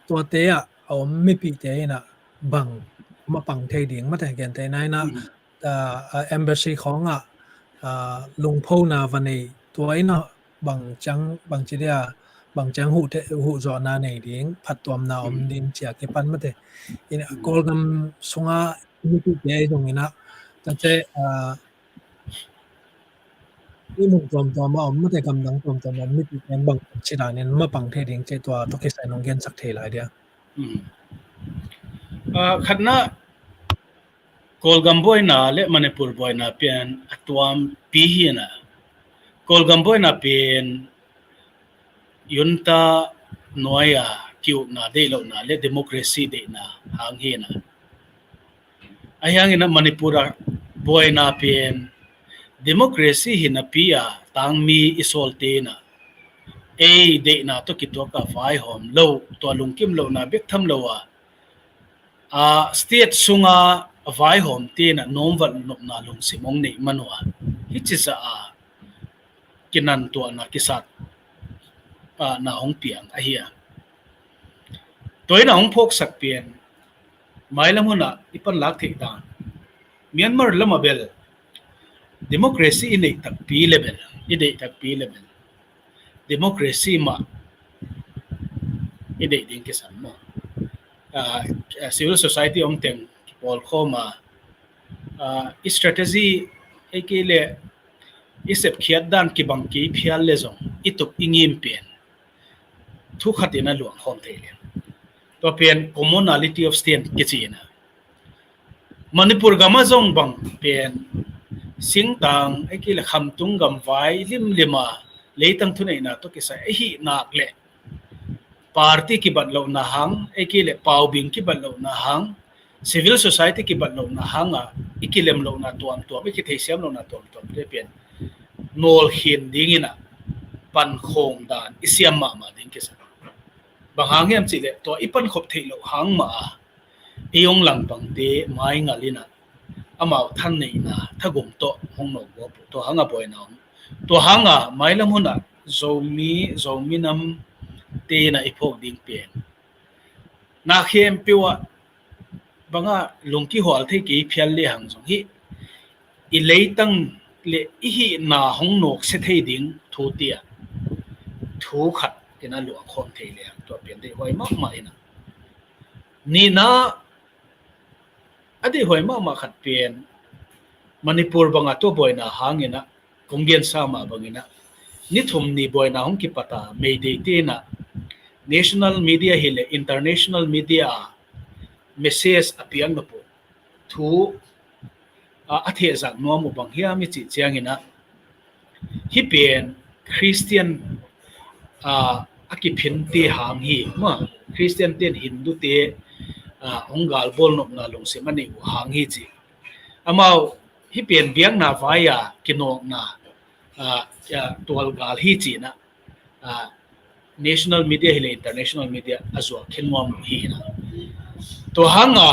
tuate ah a om mipite in a bang mapang thei ding mate, gentehna in a, ah, ah, embassy khawng ah, ah, lungphona va nei tua in a bang ciang, bang ci dia, bang ciang huh te, huh zawhna nei ding, phattuamna om ding cia kipan mate. In a Kawlgam sunga mipite zong in a, tate, ah, i mun tuamtuam a om mate, gamdang tuamtuam a om mipite bang ci danin mapang thei ding ci tua tua kisai nong gensak thei lai dia. Ah, khatna Kawlgam buaina le Manipur buaina pian a tuampi hi na. Kawlgam buaina pian junta nuai a kiukna deih lohna le democracy deihna hang hi na. A hiangin a Manipur a buaina pian democracy hi napi a tangmi i sawlte na ei deihna tawh kituak a vaihawm lo, tua lungkim lohna bek tham lo a, a, state sunga vaihawmte in a nawmvalh nopna lungsim hong neih man uh a, hi ci zah a kinantuahna kisat, ah, na hong piang ahi a. Tua in a hong phawksak pian mailam hun a i panlak theih dan Myanmar lam a bel democracy i neih takpi le bel, i deih takpi le bel democracy mah i deih ding kisam maw. Ah, ah, civil society om teng kipawlkhawm a, ah, i strategy ei kei le i sepkhiat dan kibang kei phial le zong i tup i ngim pian thu khat in a luangkhawm thei le. Tua pian commonality of stand kici in a Manipur gam a zong bang pen singtang ei kei le khamtung gamvai limlim a leitang thuneihna tawh kisai ahi nak le party kibat lohna hang, ei kei le paubing kibat lohna hang, civil society kibat lohna hang a i kilem lohna tuamtuam, i kitheisiam lohna tuamtuam te pian nawlkhin ding in a pankhawng dan i siam mahmah ding kisam. Bang hang hiam cih le tua i pankhop theih loh hang mah a ei hong langpangte maingal in a amau thanneihna thagum tawh hong nawk buap uh, tua hang a buaina om. Tua hang a mailam hun a Zomi, Zomi nam te in a i phawk ding pian na khempeuh ah bang a lungkihual thei kei phial le hang zong hi i leitang le i hihna hong nawksia thei ding thu tiah thu khat in a luangkhawm thei le hang tua pian deihhuai mahmah in a nihna a deihhuai mahmah khat pian Manipur bang a tua buaina hang in a kong gensa mah bang in a ni thum ni buaina hong kipat a Meitei te in a national media hi le international media a message a piak nop uh thu a, a thehzak nuam uh bang hiam i cih ciang in a hih pen Christian, ah, a kiphinte hang hi maw, Christian ten Hindu te, ah, hong galbawl nopna lungsim a neih uh hang hi ci. Amau hih pen biakna vai a kinawkna, ah, ah, tualgal hi ci in a, ah, national media hi le international media a zuak khin nuam uh hi in a. Tua hang a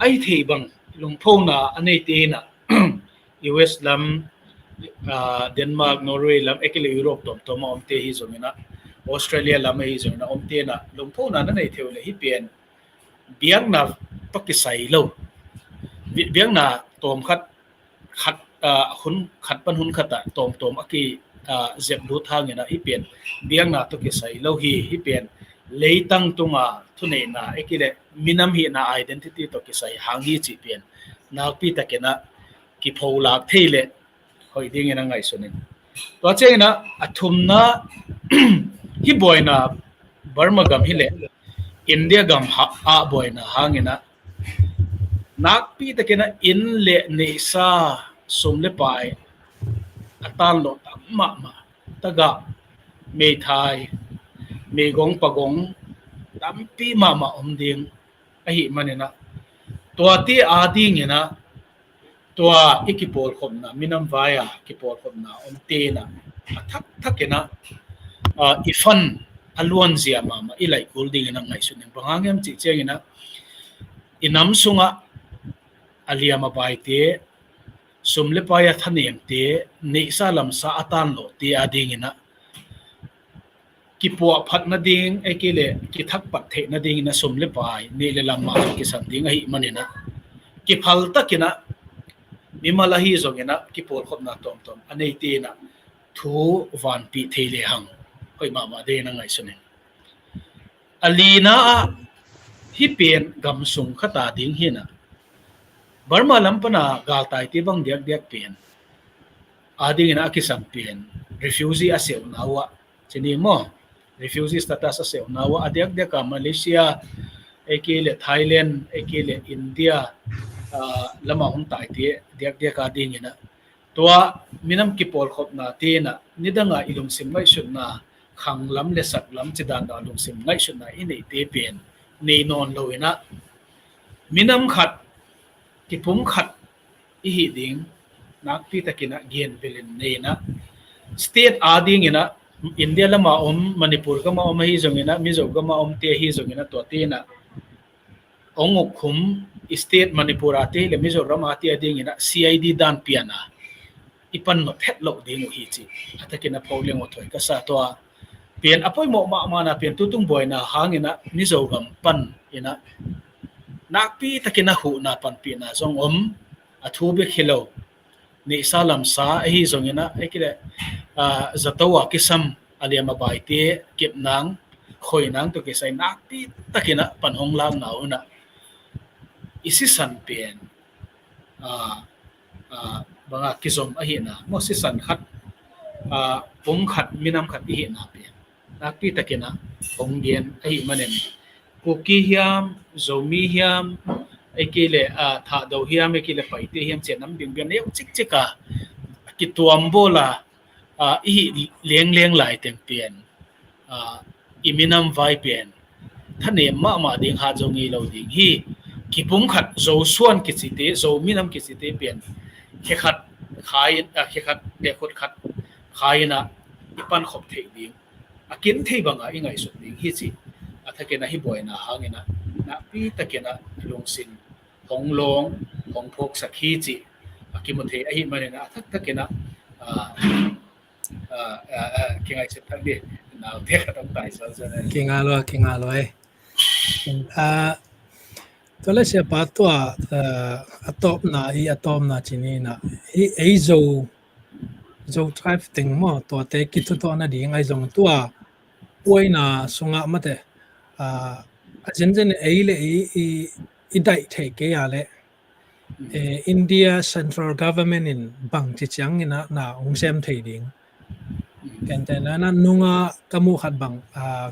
a i theih bang lungphona a neite in a U S lam, ah, Denmark, Norway lam, ei kei le Europe tuamtuam a omte hi zong in a, Australia lam ahi zong in a omte in a lungphona na nei thei uh le hih pen biakna tawh kisai lo. Bi-, biakna tawm khat, khat, ah, hun khat pan hun khat ah tawmtawm a ki, ah, zep lut hang in a hih pen biakna tawh kisai lo hi, hih pen leitang tunga thuneihna ei kei le minam hihna identity tawh kisai hang hi cih pen nakpi takin ah kipholak thei leh hoih dingin a ngaihsun ing. Tua ciangin ah a thumna, hih buaina Burma gam hi leh India gam ah buaina hangin ah nakpi takin ah inn le neihsa, sum le pai a tanlawh tam mahmah, tagah, meithai, meigong pagong tampi mahmah om ding ahih manin ah tuate adingin ah tua i kipawlkhopna, minam vai-a kipawlkhopna omte in ah a thakthak in ah i fund a luanzia mahmah i laih kul dingin a ngaihsun ing. Bang hang hiam cih ciangin ah i nam sungah a liam a baite, sum le pai a thanemte, neihsa lamsa a tanlawhte adingin ah kipuahphat nading, ei kei leh kithakpat theih nadingin ah sum le pai, neih le lam mah kisan ding ahih manin ah kiphal takin ah mimal ahi zongin ah kipawlkhopna tuamtuam a neite in ah thu vanpih thei lehang hoih mahmah dingin a ngaihsun ing. A lina ah hih pen gam sung khat ading hi in ah Burma lam pana galtaite bang diakdiak pen adingin ah a kisam pen refugee a seuhna uh ah, ci ni maw, refugee status a seuhna uh ah a diakdiak ah Malaysia, ei kei leh Thailand, ei kei leh India lamah hong taite diakdiak adingin ah tua minam kipawlkhopnate in ah nidangah i lungsim ngaihsutna, khanglam le saklam cidan ah lungsim ngaihsutna i neihte pen nei nawn lo in ah minam khat, kipum khat i hih ding nakpi takin ah genbelin nei in ah state adingin ah India lamah om, Manipur gamah om ahi zongin ah, Mizo gamah omte ahi zongin ah tuate in ah hong ukkhum state Manipur ate le Mizoram ate adingin ah C I D dan pian a i pan nop het loh ding uh hi cih a takin a phawk leng uh thoi ka sa. Tua pen a poimawh mahmahna pen tutung buaina hangin ah Mizo gam panin ah nakpi takin a huhna panpihna zong om, a thu bek hi lo, neihsa lamsa ahi zongin ah, ei kei leh zato a kisam a liam a baite kep nang, khoi nang tawh kisai nakpi takin ah pan hong lakna un ah i sisan pen banga kizom ahihna maw, sisan khat, pum khat, minam khat i hihna pen nakpi takin ah hong gen ahih manin Kuki hiam, Zomi hiam, ei kei leh Thahdo hiam, ei kei leh Paite hiam, ci-a nam biakbiak neu cikcik a kituam bawl a i hih lengleng laiteng pen i minam vai pen thanem mahmah ding hat zo ngei lo ding hi. Kipum khat, Zo suan kicite, Zo minam kicite pen khe khat khai in, khe khat le khut khat khai in ah i pankhop theih ding, a kin thei banga i ngaihsut ding hi cih a thakin ah hih buaina hangin ah nakpi takin ah lungsim hong lawng, hong phawksak hi cih a kimu thei ahih manin ah a thaktakin ah kingaihsut thak dih. Naute khat hong tai suansuan. Kinga lua, kinga lua ei. Tua le siapa, tua a tawpna, i a tawpna ci ni in ah, hih ei Zo, Zo tribe teng maw, tuate kithutuah nading ahi zong tua buaina sungah mate a zenzen ei le ei i daih theih kei a leh India central government in bangci ciangin ah na hong sem thei ding? Kente na, na nunga ka muh khat bang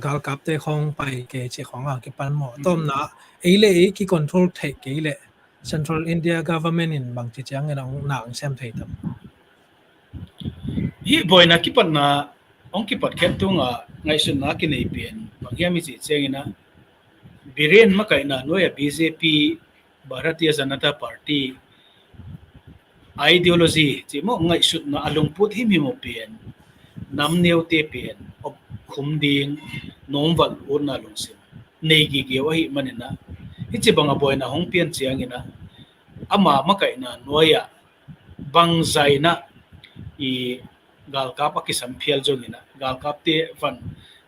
galkapte khong pai kei cih khong a kipan maw, tawpna ei le ei kicontrol theih kei leh central India government in bangci ciangin ah na hong sem thei tam? Hih buaina kipatna hong kipat khempeuh tungah ngaihsutna kinei pen bang hiam i cih ciangin ah Biren makaihna nuai-ah B J P, Bharatiya Janata Party ideology cih maw, ngaihsutna a lungput himhim uh pen nam neute pen op khum ding, nawmvalh utna lungsim nei gige uh ahih manin ah hih ci banga buaina hong pian ciangin ah ama makaihna nuai-ah bangzah in ah i galkap a kisam phial zongin ah, galkapte van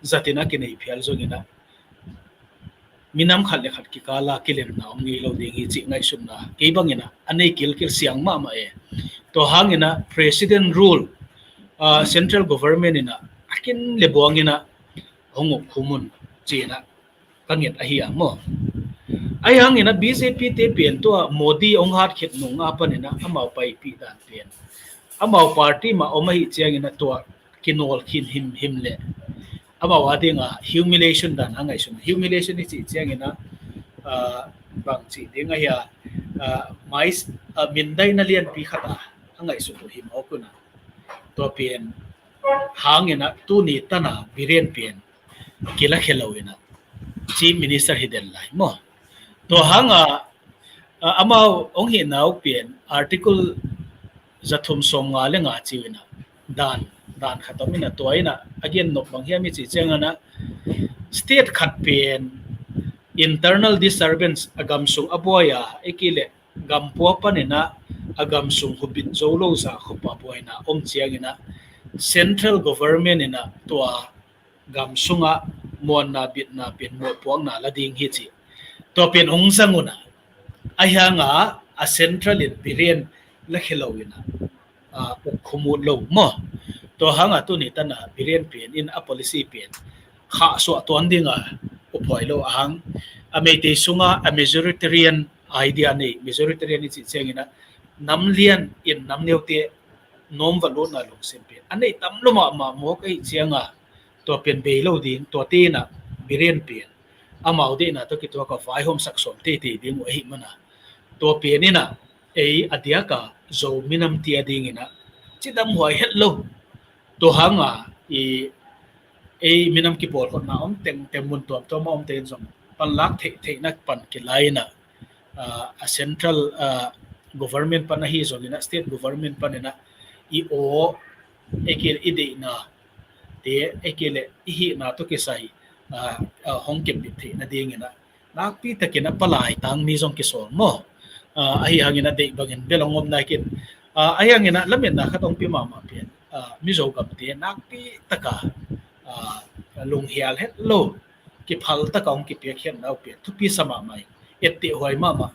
zatin a kinei phial zongin ah minam khat le khat kikal a kilemna om ngei lo ding hi cih ngaihsutna kei bangin ah a nei kilkil siang mahmah e. Tua hangin ah President rule, central government in ah a kin le buangin ah hong ukkhum un ci-in ah ka nget ahi a maw. Ahi hangin a B J P te pen tua Modi hong hat khit nung a panin a amau paipih dan pen, amau party mah om ahih ciangin a tua kinawl khin himhim leh amau a ding a humiliation dan a ngaihsun. Humiliation i cih ciangin a, ah, bang cih ding ahi a, ah, mais, ah, mindaina lianpi khat a, a ngaihsun uh hi mawk un a. Tua pen hangin a tuni tan a Biren pen kilakhia lo in a Chief Minister hi den lai maw. Tua hang a, a, amau hong hihna uh pen Article za thum sawm nga le nga ci uh in a dan, dan khat om in a tua in a a gen nop bang hiam i cih ciangin a state khat pen internal disturbance a gam sung a buai a, ahih kei leh gam pua panin a a gam sung hubit zo lo zah khuapa buaina om ciangin a central government in a tua gam sungah muanna bitna pen mawhpuakna la ding hi ci. Tua pen hong zang un a, ahi hang a a central in Biren lakhia lo in a, ah, uk khum ut lo maw. Tua hang a tuni tan a Biren pen in a policy pen khahsuah tuan ding a uphuai lo a hang, a Meitei sungah a majoritarian idea nei, majoritarian i cih ciangin a nam lian in nam neute nuam va lutna lungsim pen a nei tam lo mahmah mawk ahih ciang a tua pen bei lo ding, tua te in a Biren pen amau deihna tawh kituak a vaihawmsak sawm teitei ding uh ahih man a, tua pen in a ei a diak a Zo minam te a ding in a cidam huai het lo. Tua hang a i ei minam kipawlkhawmna om tengteng, mun tuamtuam a om te in zong panlak theih, theihna pan kilai in a, ah, a central, ah, government pan ahi zongin a state government panin a i aw, ahih kei leh i deihna te, ahih kei leh i hihna tawh kisai, ah, ah, hong kepbit theihna dingin a nakpi takin a palai tang mi zong kisawl maw. Ah, ahi hangin a deih bangin bel hong om nai kei in. Ah, ahi hangin a lametna khat hong pia mahmah pen, ah, Mizo gamte nakpi taka, ah, lunghial het lo, kiphal taka hong kipiakkhiatna uh pen thupi sa mahmah in, etteh huai mahmah.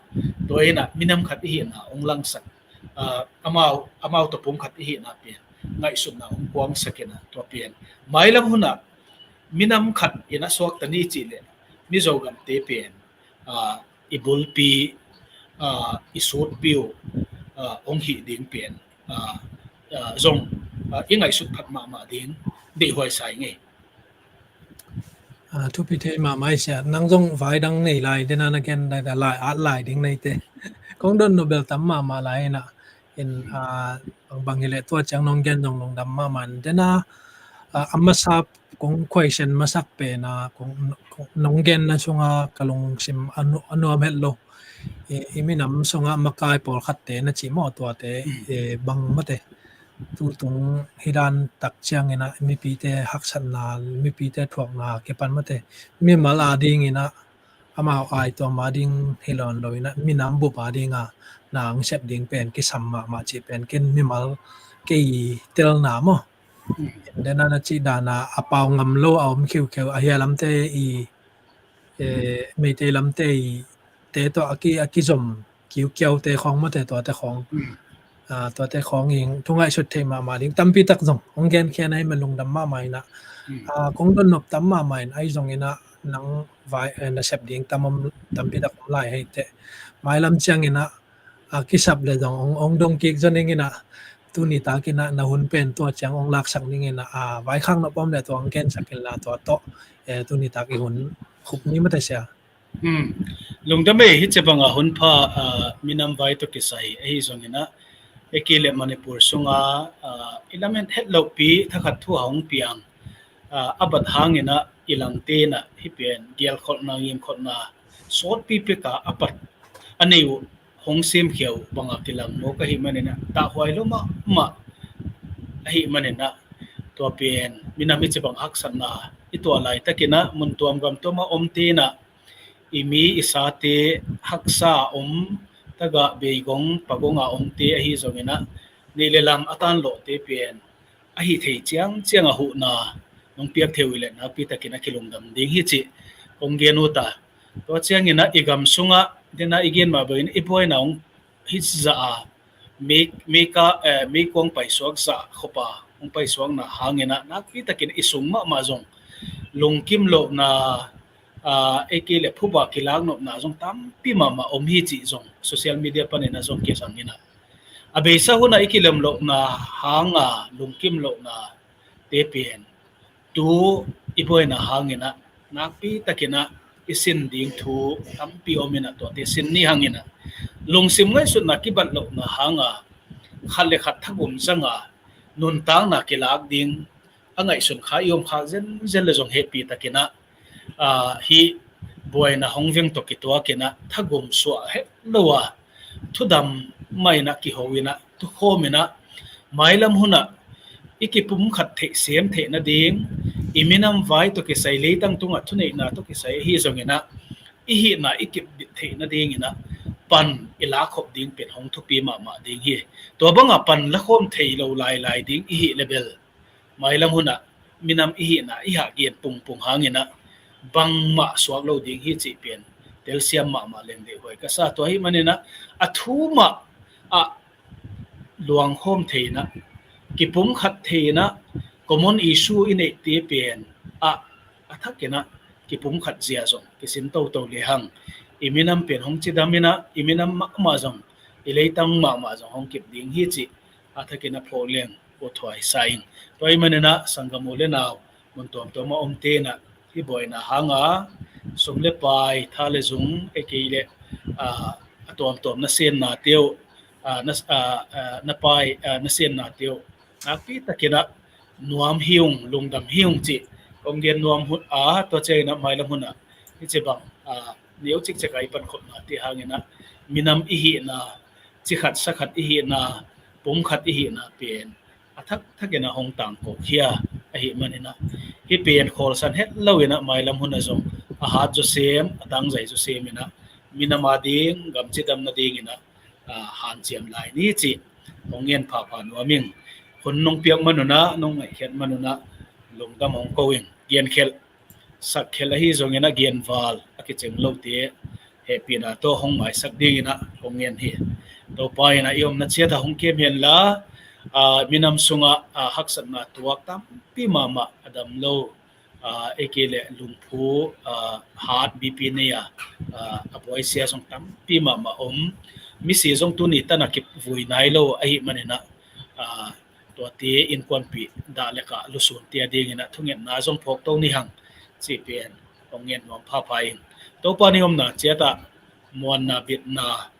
Tua in a minam khat i hihna hong langsak, ah, amau, amau tawh pum khat i hihna pen ngaihsutna hong kuangsak in a, tua pen mailam hun a minam khat in a suakta ni cih leh Mizo gamte pen, ah, i bulpi, ah, i sutpi uh, ah, hong hih ding pen, ah, ah, zong, ah, i ngaihsut phat mahmah ding deihhuai sa ing ei. Ah, thupi thei mahmah i sia. Nang zong vai dang nei lai, den a na gen lai, lai at lai ding nei te. Kong don nobel tam mahmah lai in a, in, ah, bang, bang hi leh tua ciang nong gen zong lungdam mahmah in. Den a, ah, a masa kong question masak pen a, kong, kong, nong genna sungah ka lungsim a nu-, a nuam het lo. I, i minam sungah makai pawlkhatte na cih maw, tuate, eh, bang mate. Tutung hi dan tak ciangin a mipite haksatna, mipite thuakna kipan mate. Mimal a dingin a amau ai tuam a ding hi lawn lo in a, minam bup a ding a na hong sep ding pen kisam mahmah cih pen ken mimal kei telna maw. Den a na cih dan a a pau ngam lo a om khiukheu, a hia lamte i, eh, Meitei lamte i te tawh a ki, a kizom kiukiaute khawng mawte, tuate khawng. Ah, tuate khawng in thu ngaihsut theih mahmah ding tampi tak zong hong genkhia na hi man lungdam mahmah in a. Ah, kong don nop tam mahmah in ahi zongin a nang vai, eh, na sep ding tam om, tampi tak om lai hi teh. Mailam ciangin a, ah, kisap leh zong hong, hong dong kik zaw ning in a, tuni tak in a na hun pen tua ciang hong laksak ning in a, ah, vaikhak nop om leh tua hong gensak in la, tua tawh, eh, tuni tak i hun khup ni mate sia. Hmm. Lungdam ei, hi ci bang a hun pha, ah, minam vai tawh kisai ahi zongin a, ahih kei leh Manipur sunga, ah, i lamen het lohpi thakhat thu a hong piang, ah, a bat hangin a i langte in a hih pen gialkholhna, ngimkholhna sawtpi pek a a pat a nei uh hong semkhia uh bang a kilang mawk ahih manin a, dahhuai lo mahmah ahih manin a, tua pen minam hi ci bang haksatna i tuah laitakin a, mun tuam gam tuam a omte in a, i mi i sate haksa a om, tagah beigong pagong a omte ahi zongin a, neih le lam a tanlawhte pen ahi thei ciangciang a huhna nong piak thei uh leh nakpi takin a kilungdam ding hi cih kong gen uh ta. Tua ciangin a i gam sungah, den a i gen mah bangin i buaina hong hih zah a, mei, meika, eh, meikuang paisuak zah khop a hong paisuakna hangin a, nakpi takin i sung mahmah zong lungkim lohna, aa, ei kei le phuba kilak nopna zong tampi mahmah om hi cih zong social media panin a zong kizang inah, a beisa hunah i kilem lohna hanga lungkim lohna te pen tu i buaina hanginah nakpi takinah i sin ding thu tampi om inah, tuate sin ni hanginah lungsim ngaihsutna kibat lohna hanga khat le khat thagum zanga nuntakna kilak ding a ngaihsun kha i om khak zenzen le zong hehpih takinah, aa, hih buaina hong veng tawh kituakinah thagum suah het lo a thudam mah inah kiho inah thukhawm inah mailam hunah i kipumkhat theih sem theih nading, i minam vai tawh kisai, leitang tungah thuneihna tawh kisai ahi zonginah i hihna i kipbit theih nadinginah pan i lakhop ding pen hong thupi mahmah ding hi. Tua banga pan lakhawm thei lo lailai ding i hih le bel mailam hunah minam i hihna i hah gen pungpung hanginah bangmah suak lo ding hi cih pen telsiam mahmah leng deihhuai ka sa. Tua hih maninah a thu mah ah luangkhawm theinah, kipumkhat theinah, common issue i neihte pen ah a thakinah kipumkhat zia zong kisin toto lehang i minam pen hong cidam inah i minam mahmah zong, i leitang mahmah zong hong kip ding hi cih a thakinah phawk leng uthuai sa ing. Tua hih maninah sanggam u le nau mun tuamtuam a om tenah hih buaina hanga sum le pai, tha le zung, ei kei le, aa, a tuamtuam na senna teuh, aa, na, aa, aa, na pai, aa, na senna teuh nakpi takinah nuam hi ung, lungdam hi ung cih kong gen nuam hun a, tua cianginah mailam hunah hih ci bang, aa, neu cikcek a i pankhopna te hanginah minam i hihna, cikhat sakhat i hihna, pumkhat i hihna pen a thak thakinah hong tangko khia ahih maninah hih pen khawlsan het loinah mailam hunah zong a hat zawsem, a tangzai zawsem inah minam a ding gam cidam nadinginah, aa, hanciam lai ni cih hong ngen phapha nuam ing. Hun nong piak manunah, nong ngaihkhiat manunah lungdam hong ko ing. Genkhelh sakkhelh ahi zonginah genval a kicing lote hehpihna tawh hong maisak dinginah kong ngen hi. Topa inah i omna ciatah hong kem henla, aa, minam sungah, aa, haksatna tuak tampi mahmah a dam lo, aa, ei kei le lungphu, aa, hat, B P nei a, aa, a buaisia zong tampi mahmah om. Misi zong tuni tanah kivui nai lo ahih maninah, aa, tuate innkuanpih dah le kah lusunte a dinginah thungetna zong phawk to ni hang cih pen hong ngen nuam phapha ing. Topa ni omna ciatah muanna bitna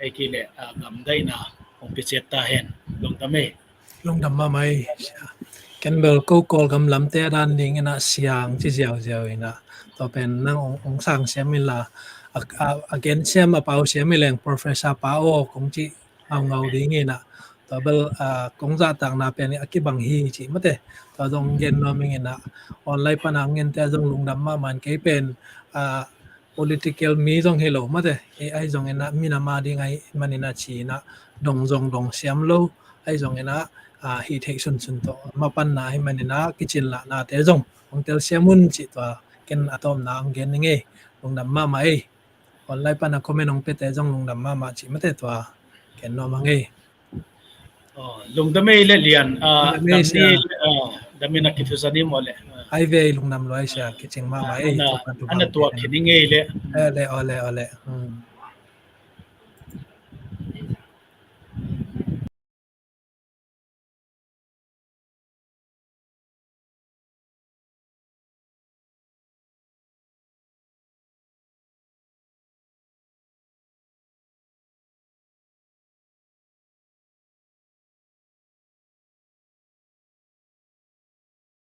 ei kei le, aa, gamdaihna hong pia ciat ta hen. Lungdam ei. Lungdam mahmah ei. Ken bel ko Kawlgam lamte a dan dinginah siang ci ziauziau inah tua pen nang hong, hong sang siam inla a, a, a gen siam a pau siam i leng Professor Pa aw kong ci ngaungau dinginah tua bel, aa, kong zahtakna pen a kibang hi cih mate. Tua zong gen nuam inginah online pana ngente a zong lungdam mahmah in kei pen, aa, political mi zong hi lo mate. Ei, ahi zonginah minam a ding ahih maninah ci inah dong zong dong siam lo. Ahi zonginah, aa, hih theih sunsun tawh mapanna ahih maninah kicin lahnate zong hong telsiam un cih tua ken a tawpna hong gen ning ei. Lungdam mahmah ei. Online pana comment hong piate zong lungdam mahmah cih mate tua ken nuam hang ei. Aw, lungdam ei le Lian, aa, lungdam ei dam sia. Ni le, aa, dam in a kithuza ni maw le. Ai ve, lungdam lua ei sia, kicing mahmah ei, ana, tua pan tu ana bang tuak khin ning ei le. Ole, ole, ole. Hmm.